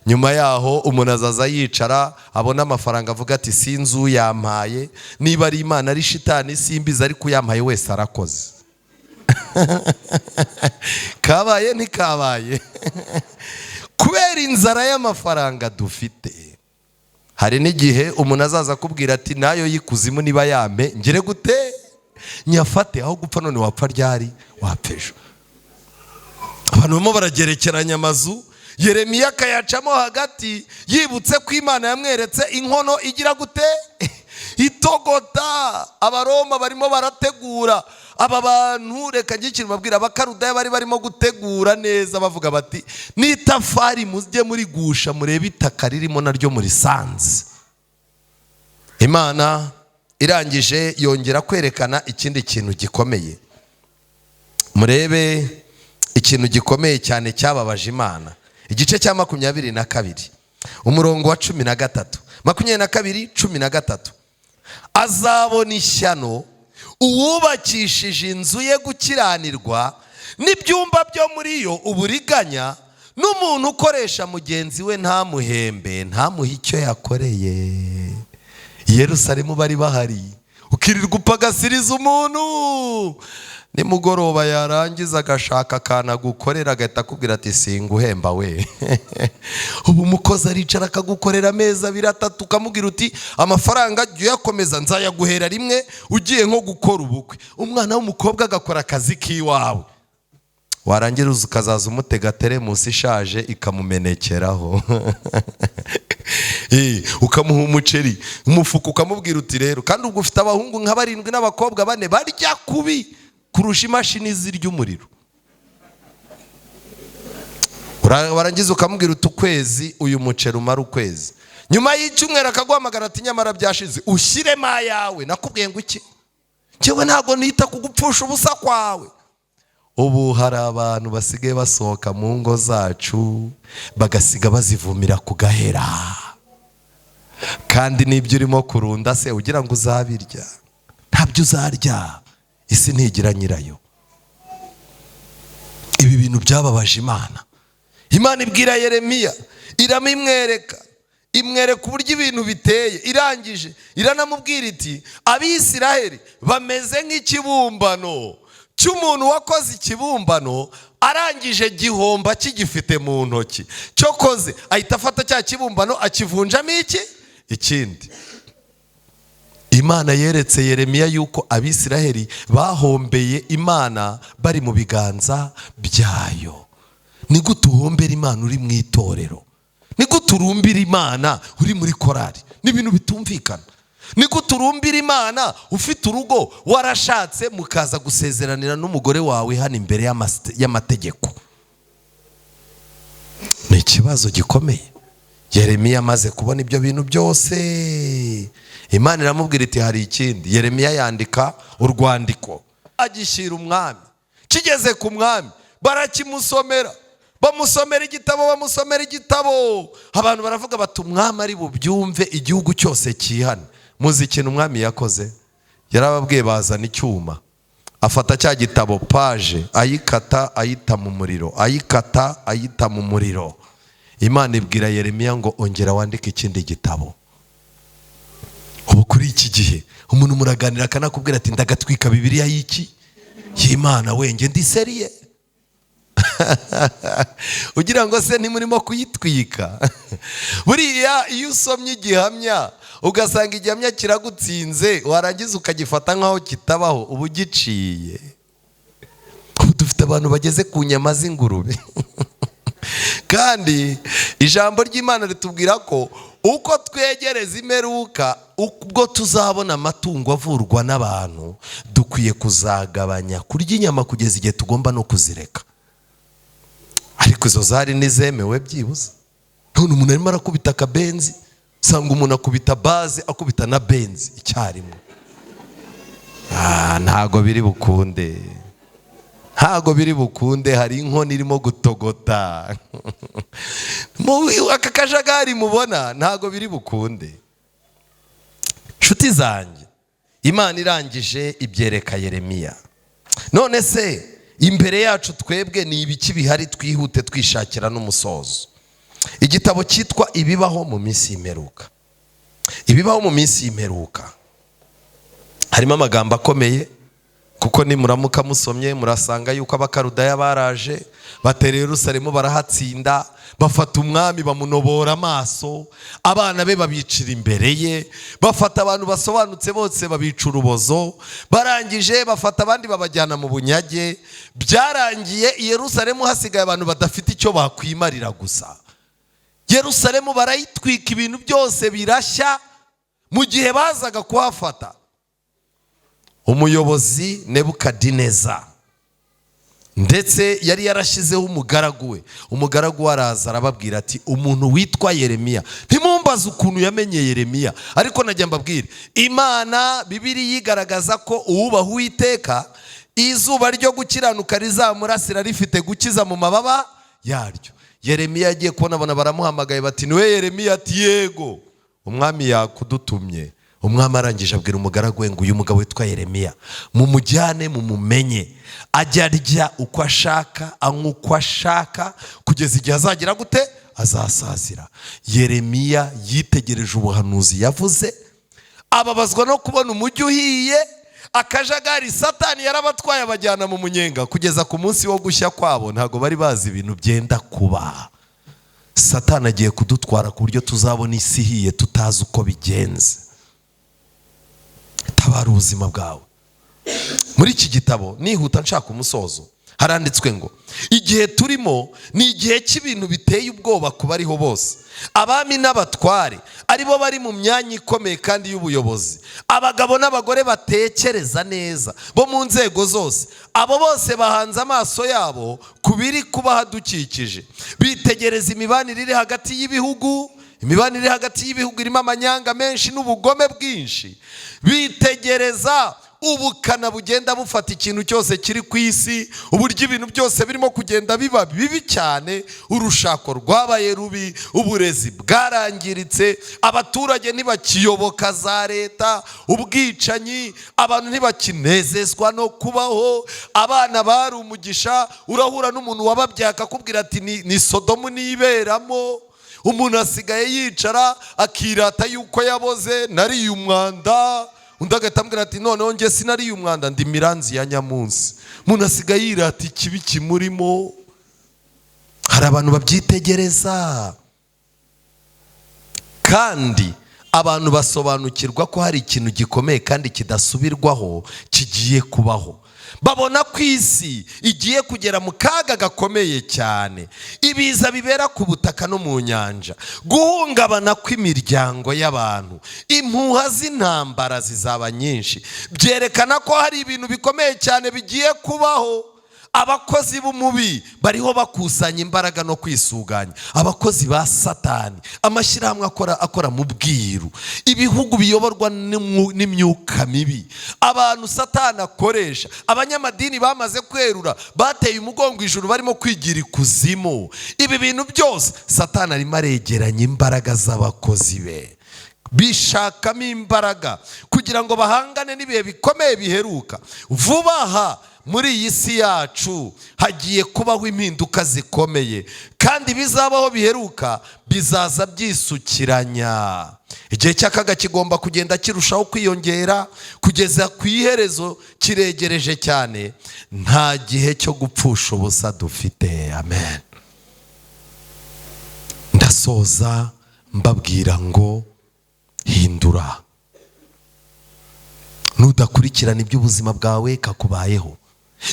Nyuma yaho umuntu azaza yicara abona amafaranga, avuga ati: "Sinzi uyampaye, niba ari Imana, ari shitani, simbizi, ariko uyampaye wese arakoze." Kabaye ntikabaye? Kubera inzara y'amafaranga dufite, hari n'igihe umuntu azaza akubwira ati: "Nayo y'ikuzimu niba yampe ngire gute nyafate, aho gupfa none." Wapfa ryari? Wapfa ejo. Abantu barimo baragerekeranya amazu, Yeremiya akayacamo hagati, yibutse ko Imana yamweretse inkono igira gute? Itogota. Abaroma barimo barategura aba bantu. Reka njye ikintu babwira: Abakarudaya bari barimo gutegura neza, bavuga bati: "N'itafari mujye murigusha murebe itaka ririmo naryo murisanze." Imana irangije yongera kwerekana ikindi kintu gikomeye. Murebe ikintu gikomeye cyane cyababaje Imana. Igice cya 22, umurongo wa 13. 22:13: "Azabona ishyano uwubakishije inzu ye gukiranirwa, n'ibyumba byo muri yo uburiganya, N'umuntu ukoresha mugenzi we ntamuhembe, ntamuhe icyo yakoreye. Yerusalemu bari bahari, ukirirwa upagasiriza umuntu, nimugoroba yarangiza agashaka akantu agukorera, agahita akubwira ati singuhemba we. Ubu umukozi aricara akagukorera amezi abiri, atatu, ukamubwira uti amafaranga jya uyakomeza, nzayaguhera rimwe ugiye nko gukora ubukwe. Umwana w'umukobwa agakora akazi k'iwawe, warangira ukazaza umutega teremusi ishaje ikamumenekeraho, ukamuha umuceri umufuka, ukamubwira uti rero, kandi ubwo ufite abahungu nka barindwi n'abakobwa bane barya kubi kurusha imashini zirya umuriro. Warangiza ukamubwira uti ukwezi uyu muceri umara ukwezi. Nyuma y'icyumweru akaguhamagara ati nyamara byashize, ushyiremo ayawe. Nakubwiye ngo iki? Njyewe ntabwo nita kugupfusha ubusa kwawe. Ubu hari abantu basigaye basohoka mu ngo zacu bagasiga bazivumira ku gahera, kandi n'ibyo urimo kurunda se ugira ngo uzabirya? Ntabyo uzarya, isi ntigira nyirayo. Ibi bintu byababaje Imana. Imana ibwira Yeremiya, iramimwereka, imwereka uburyo ibintu biteye. Irangije iranamubwira iti Abisiraheli bameze nk'ikibumbano cy'umuntu wakoze ikibumbano, arangije gihomba kigifite mu ntoki, cyokoze ahita afata cya kibumbano akivunjamo iki ikindi. Imana yeretse Yeremiya yuko Abisiraheli bahombeye Imana bari mu biganza byayo. Ni gute uhombera Imana uri mu itorero? Ni gute urumbira Imana uri muri korari? Ni ibintu bitumvikana. Ni gute urumbira Imana ufite urugo, warashatse, mukaza gusezeranira n'umugore wawe hano imbere y'amategeko? Ni ikibazo gikomeye. Yeremiya amaze kubona ibyo bintu byose, Imana iramubwira iti hari ikindi. Yeremiya yandika urwandiko agishyira umwami. Kigeze ku mwami barakimusomera, bamusomera igitabo, bamusomera igitabo. Abantu baravuga bati umwami ari bubyumve, igihugu cyose cyihane. Muzi ikintu umwami yakoze? Yarababwiye bazana icyuma, afata cya gitabo page ayikata ayita mu muriro, ayikata ayita mu muriro. Imana ibwira Yeremiya ngo ongera wandike ikindi gitabo. Ubu kuri iki gihe umuntu muraganira akanakubwira ati ndagatwika Bibiliya y'iki y'Imana wenge ndi sérieux. Ugira ngo se ntimurimo kuyitwika? Buriya iyo usomye igihamya ugasanga igihamya kiragutsinze, warangiza ukagifata nk'aho kitabaho, uba ugiciye. Ubu dufite abantu bageze ku nyama z'ingurube, kandi ijambo ry'Imana ritubwira ko uko twegereza imperuka, ubwo tuzabona amatungo avurwa n'abantu, dukwiye kuzagabanya kurya inyama kugeza igihe tugomba no kuzireka. Ariko izo zari ntizemewe byibuze. None umuntu arimo arakubita akabenzi, usanga umuntu akubita baze akubita na benzi icyarimwe. Ntago biri bukunde, ntago biri bukunde. Hari inkono irimo gutogota. Aka kajagari mubona ntago biri bukunde. Nshuti zanjye, Imana irangije ibyereka Yeremiya. None se imbere yacu twebwe ni ibiki bihari? Twihute twishakira n'umusozo. Igitabo cyitwa Ibibaho mu minsi y'imperuka. Ibibaho mu minsi y'imperuka harimo amagambo akomeye, kuko nimuramuka musomye murasanga yuko Abakarudaya baraje batera Yerusalemu, barahatsinda, bafata umwami bamunobora amaso, abana be babicira imbere ye, bafata abantu basobanutse bose babica urubozo, barangije bafata abandi babajyana mu bunyage. Byarangiye i Yerusalemu hasigaye abantu badafite icyo bakwimarira gusa. Yerusalemu barayitwika, ibintu byose birashya. Mu gihe bazaga kuhafata, umuyobozi Nebukadineza ndetse yari yarashyizeho umugaragu we. Umugaragu we araza arababwira ati umuntu witwa Yeremiya, ntimumbaze ukuntu yamenye Yeremiya, ariko najya mbabwire, Imana Bibiliya igaragaza ko uwubaha Uwiteka izuba ryo gukiranuka rizamurasira rifite gukiza mu mababa yaryo. Yeremiya agiye kubona abona baramuhamagaye bati niwe Yeremiya? Ati yego, umwami yakudutumye. Umwami arangije abwira umugaragu we ngo uyu mugabo witwa Yeremiya mumujyane mumumenye, ajya arya uko ashaka, anywa uko ashaka, kugeza igihe azagira gute? Azasazira. Yeremiya yitegereje ubuhanuzi yavuze, ababazwa no kubona umujyi uhiye, akajagari. Satani yarabatwaye abajyana mu munyenga kugeza ku munsi wo gushya kwabo. Ntabwo bari bazi ibintu byenda kuba. Satani agiye kudutwara ku buryo tuzabona isi ihiye tutazi uko bigenze. Tabara ubuzima bwawe. Muri iki gitabo, nihuta nshaka umusozo, haranditswe ngo igihe turimo ni igihe cy'ibintu biteye ubwoba ku bariho bose. Abami n'abatware aribo bari mu myanya ikomeye kandi y'ubuyobozi, abagabo n'abagore batekereza neza bo mu nzego zose, abo bose bahanze amaso yabo ku biri kuba hadukikije, bitegereza imibanire iri hagati y'ibihugu. Imibanire iri hagati y'ibihugu irimo amanyanga menshi n'ubugome bwinshi. Bitegereza ubukana bugenda bufata ikintu cyose kiri ku isi, uburyo ibintu byose birimo kugenda biba bibi cyane. Urushako rwabaye rubi, uburezi bwarangiritse, abaturage ntibakiyoboka za leta, ubwicanyi, abantu ntibakinezezwa no kubaho. Abana bari umugisha, urahura n'umuntu wababyaye akakubwira ati ni Sodomu niberamo. Umuntu asigaye yicara akirata yuko yaboze, nariye umwanda. Undi agahita ambwira ati noneho njye sinariye umwanda, ndi miranzi ya nyamunsi. Umuntu asigaye yirata ikibi kimurimo. Hari abantu babyitegereza, kandi abantu basobanukirwa ko hari ikintu gikomeye kandi kidasubirwaho kigiye kubaho. Babona ko isi igiye kugera mu kaga gakomeye cyane. Ibiza bibera ku butaka no mu nyanja, guhungabana kw'imiryango y'abantu, impuha z'intambara zizaba nyinshi, byerekana ko hari ibintu bikomeye cyane bigiye kubaho. Abakozi b'umubi bariho bakusanya imbaraga no kwisuganya, abakozi ba Satani, amashyirahamwe akora mu bwiru, ibihugu biyoborwa n'imyuka mibi, abantu Satani akoresha, abanyamadini bamaze kwerura, bateye umugongo ijuru, barimo kwigira ikuzimu. Ibi bintu byose Satani arimo aregeranya imbaraga z'abakozi be, bishakamo imbaraga kugira ngo bahangane n'ibihe bikomeye biheruka. Vuba aha muri iyi si yacu hagiye kubaho impinduka zikomeye, kandi bizabaho biheruka bizaza byisukiranya. Igihe cy'akaga kigomba kugenda kirushaho kwiyongera kugeza ku iherezo kiregereje cyane. Nta gihe cyo gupfusha ubusa dufite. Amen. Ndasoza mbabwira ngo hindura. Nudakurikirana iby'ubuzima bwawe kakubayeho,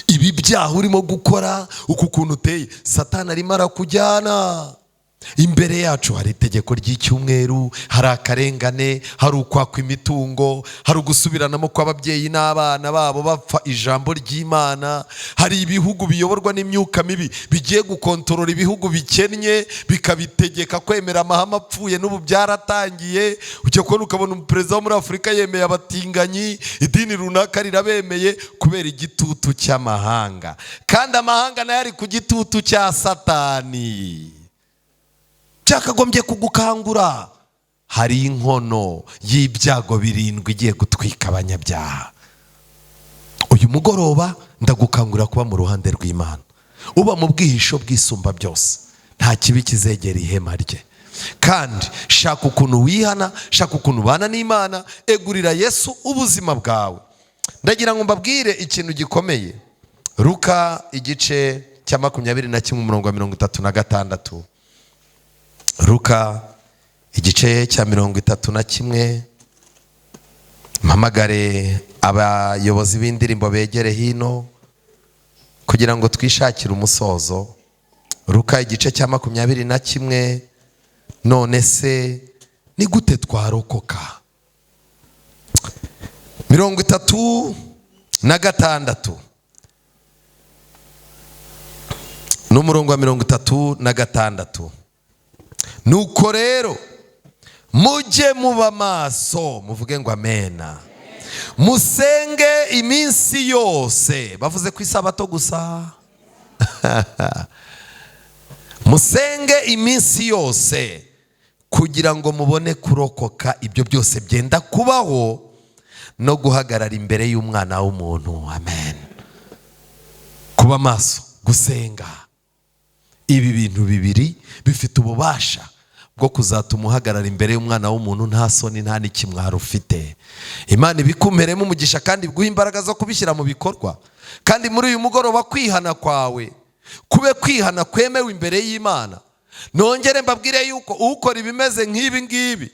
ibi byaha urimo gukora, uku kuntu uteye, Satani arimo arakujyana. Imbere yacu hari itegeko ry'icyumweru, hari akarengane, hari ukwakwa imitungo, hari ugusubiranamo kw'ababyeyi n'abana babo bapfa ijambo ry'Imana, hari ibihugu biyoborwa n'imyuka mibi bigiye gukontorora ibihugu bikennye, bikabitegeka kwemera amahame apfuye. N'ubu byaratangiye. Ujya kubona ukabona umuperezida wo muri Afurika yemeye abatinganyi, idini runaka rirabemeye kubera igitutu cy'amahanga, kandi amahanga nayo ari ku gitutu cya Satani. Byakagombye kugukangura. Hari inkono y'ibyago birindwi igiye gutwika abanyabyaha. Uyu mugoroba ndagukangurira kuba mu ruhande rw'Imana, uba mu bwihisho bw'Isumba byose, nta kibi kizegera ihema rye. Kandi shaka ukuntu wihana, shaka ukuntu ubana n'Imana, egurira Yesu ubuzima bwawe. Ndagira ngo mbabwire ikintu gikomeye. Luka igice cya 21, umurongo wa 36. Luka igice cya 31. Mpamagare abayobozi b'indirimbo begere hino kugira ngo twishakire umusozo. Luka igice cya 21. None se ni gute twarokoka? 36 n'umurongo wa 36. Nuko rero mujye muba maso, muvuge ngo amena, musenge iminsi yose. Bavuze ku isabato gusa. Musenge iminsi yose, Kugira ngo mubone kurokoka ibyo byose byenda kubaho no guhagarara imbere y'Umwana w'umuntu. Amen. Kuba maso, gusenga, ibi bintu bibiri bifite ububasha bwo kuzatuma uhagarara imbere y'Umwana w'umuntu nta soni, nta n'ikimwaro ufite. Imana ibikumeremo umugisha kandi iguhe imbaraga zo kubishyira mu bikorwa. Kandi muri uyu mugoroba kwihana kwawe kube kwihana kwemewe imbere y'Imana. Nongere mbabwire yuko ukora ibimeze nk'ibi ngibi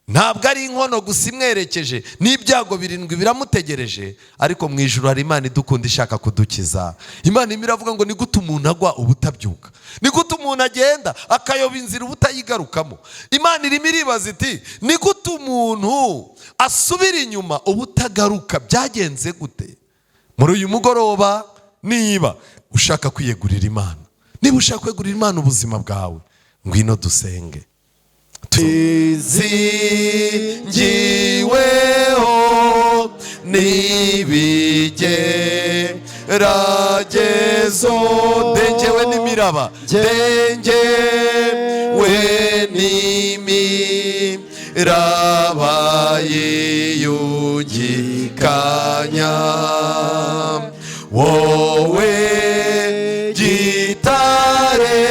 ntabwo ari inkono gusa imwerekeje, n'ibyago birindwi biramutegereje. Ariko mu ijuru hari Imana idukunda ishaka kudukiza. Imana imwe iravuga ngo ni gute umuntu agwa ubutabyuka, ni gute umuntu agenda akayoba inzira ubutayigarukamo. Imana irimo iribaza iti ni gute umuntu asubira inyuma ubutagaruka, byagenze gute? Muri uyu mugoroba niba ushaka kwiyegurira Imana, niba ushaka kwegurira Imana ubuzima bwawe, ngwino dusenge. Tuzingiweho n'ibigeragezo, dengewe n'imiraba, dengewe n'imiraba yiyungikanya, wowe gitare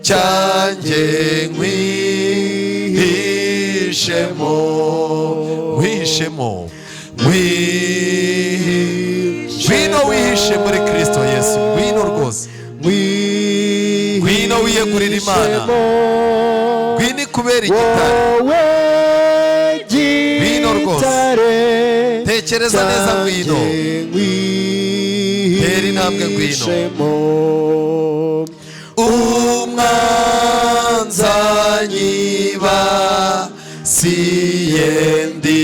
cyanjye nkwihishemo, nkwihishemo, ngwino wihishe muri Kristo Yesu. Ngwino rwose, ngwino wiyegurira Imana, ngwino ikubera igitare. Ngwino rwose, tekereza neza, ngwino, tera intambwe, ngwino. Umwanzanyi basiye ndi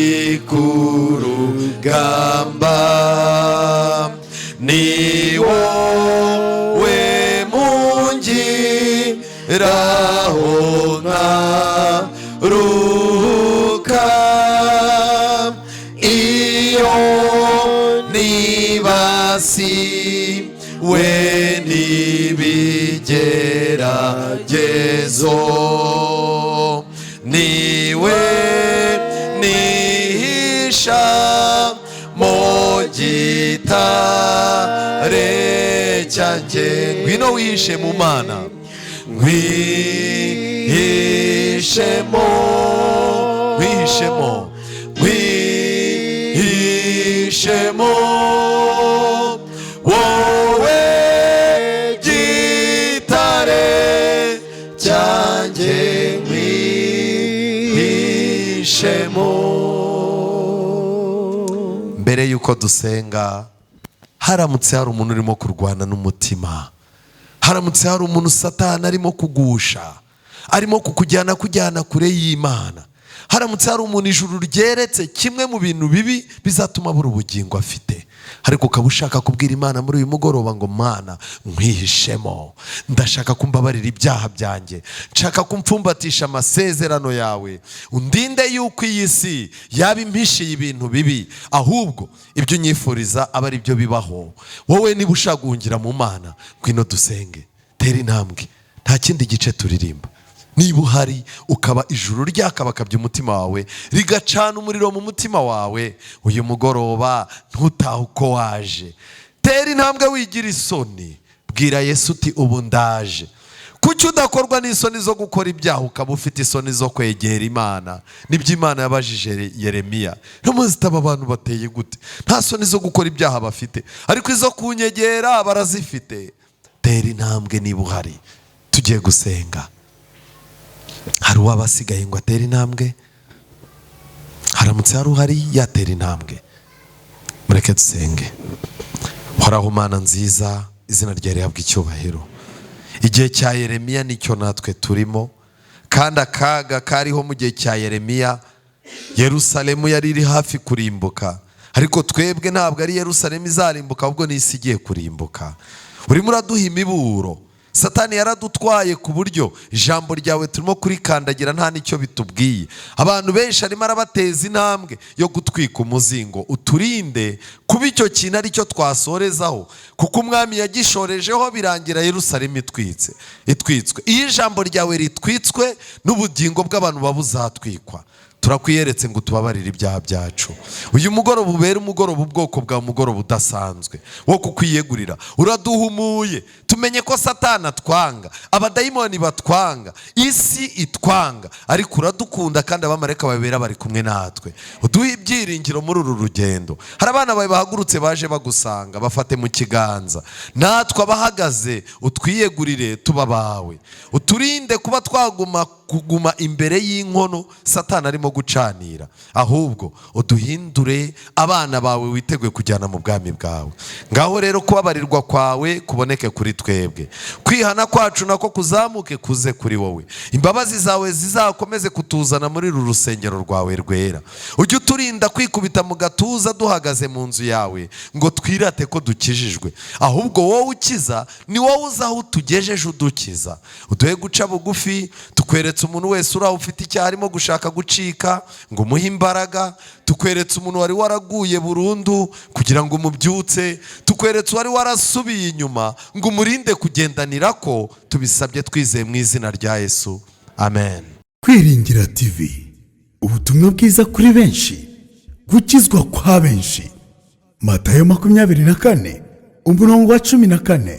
ku rugamba, ni wowe mungiraho nkaruhuka. Iyo nibasiwe n'ibigeragezo, niwe nihisha mu gitare cyanjye. Ngwino wihishe mu Mana, nkwihishemo, nkwihishemo, nkwihishemo, wowe gitare cyanjye nkwihishemo. Mbere y'uko dusenga, haramutse hari umuntu urimo kurwana n'umutima, haramutse hari umuntu Satani arimo kugusha, arimo kukujyana kujyana kure y'Imana, haramutse hari umuntu ijuru ryeretse kimwe mu bintu bibi bizatuma abura ubugingo afite, ariko ukaba ushaka kubwira Imana muri uyu mugoroba ngo Mana nkwihishemo, ndashaka kumbabarira ibyaha byanjye, nshaka kumfumbatisha amasezerano yawe, undinde yuko iyi si yaba impishiye ibintu bibi, ahubwo ibyo unyifuriza aba ari byo bibaho. Wowe niba ushaka guhungira mu Mana, ngwino dusenge, tera intambwe, nta kindi gice turirimba. Niba uhari ukaba ijuru ryakabakabye umutima wawe, rigacana umuriro mu mutima wawe, uyu mugoroba ntutahe uko waje. Tera intambwe wigira isoni, bwira Yesu uti ubu ndaje. Kuki udakorwa n'isoni zo gukora ibyaha ukaba ufite isoni zo kwegera Imana? Nibyo Imana yabajije Yeremiya. Ntimuzitaba abantu bateye gute? Nta soni zo gukora ibyaha bafite, ariko izo kunyegera barazifite. Tera intambwe niba uhari, tugiye gusenga. Hari uwaba asigaye ngo atere intambwe? Haramutse hari uhari yatera intambwe, mureke dusenge. Horaho Mana nziza, izina ryawe rihabwa icyubahiro. Igihe cya Yeremiya nicyo natwe turimo, kandi akaga kariho mu gihe cya Yeremiya, Yerusalemu yari iri hafi kurimbuka, ariko twebwe ntabwo ari Yerusalemu izarimbuka, ahubwo n'isi igiye kurimbuka. Urimo uraduha imiburo. Satani yaradutwaye ku buryo ijambo ryawe turimo kurikandagira nta n'icyo bitubwiye. Abantu benshi arimo arabateza intambwe yo gutwika umuzingo. Uturinde kuba icyo kintu aricyo twasorezaho, kuko umwami yagishorejeho birangira Yerusalemu itwitse, itwitswe. Iyo ijambo ryawe ritwitswe, n'ubugingo bw'abantu buba buzatwikwa. Turakwiyeretse ngo utubabarire ibyaha byacu. Uyu mugoroba ubere umugoroba ubwoko bwa mugoroba udasanzwe wo kukwiyegurira. Uraduhumuye tumenye ko Satani atwanga, abadayimoni batwanga, isi itwanga, ariko uradukunda kandi abamarayika babera bari kumwe natwe. Uduhe ibyiringiro muri uru rugendo. Hari abana bawe bahagurutse baje bagusanga, bafate mu kiganza. Natwe abahagaze utwiyegurire tuba abawe. Uturinde kuba twaguma kuguma imbere y'inkono Satani arimo gucanira, ahubwo uduhindure abana bawe witeguye kujyana mu bwami bwawe. Ngaho rero kubabarirwa kwawe kuboneke kuri twebwe, kwihana kwacu nako kuzamuke kuze kuri wowe, imbabazi zawe zizakomeze kutuzana muri uru rusengero rwawe rwera. Ujye uturinda kwikubita mu gatuza duhagaze mu nzu yawe ngo twirate ko dukijijwe, ahubwo wowe ukiza ni wowe uzi aho utugejeje udukiza. Uduhe guca bugufi. Tukweretse umuntu wese uri aho ufite icyaha arimo gushaka gucika ngo umuhe imbaraga. Tukweretse umuntu wari waraguye burundu kugira ngo umubyutse. Tukweretse uwari warasubiye inyuma ngo umurinde kugendanira ko. Tubisabye twizeye mu izina rya Yesu, amen.
Kwiringira TV, ubutumwa bwiza kuri benshi, gukizwa kwa benshi. Matayo 24 umurongo wa 14.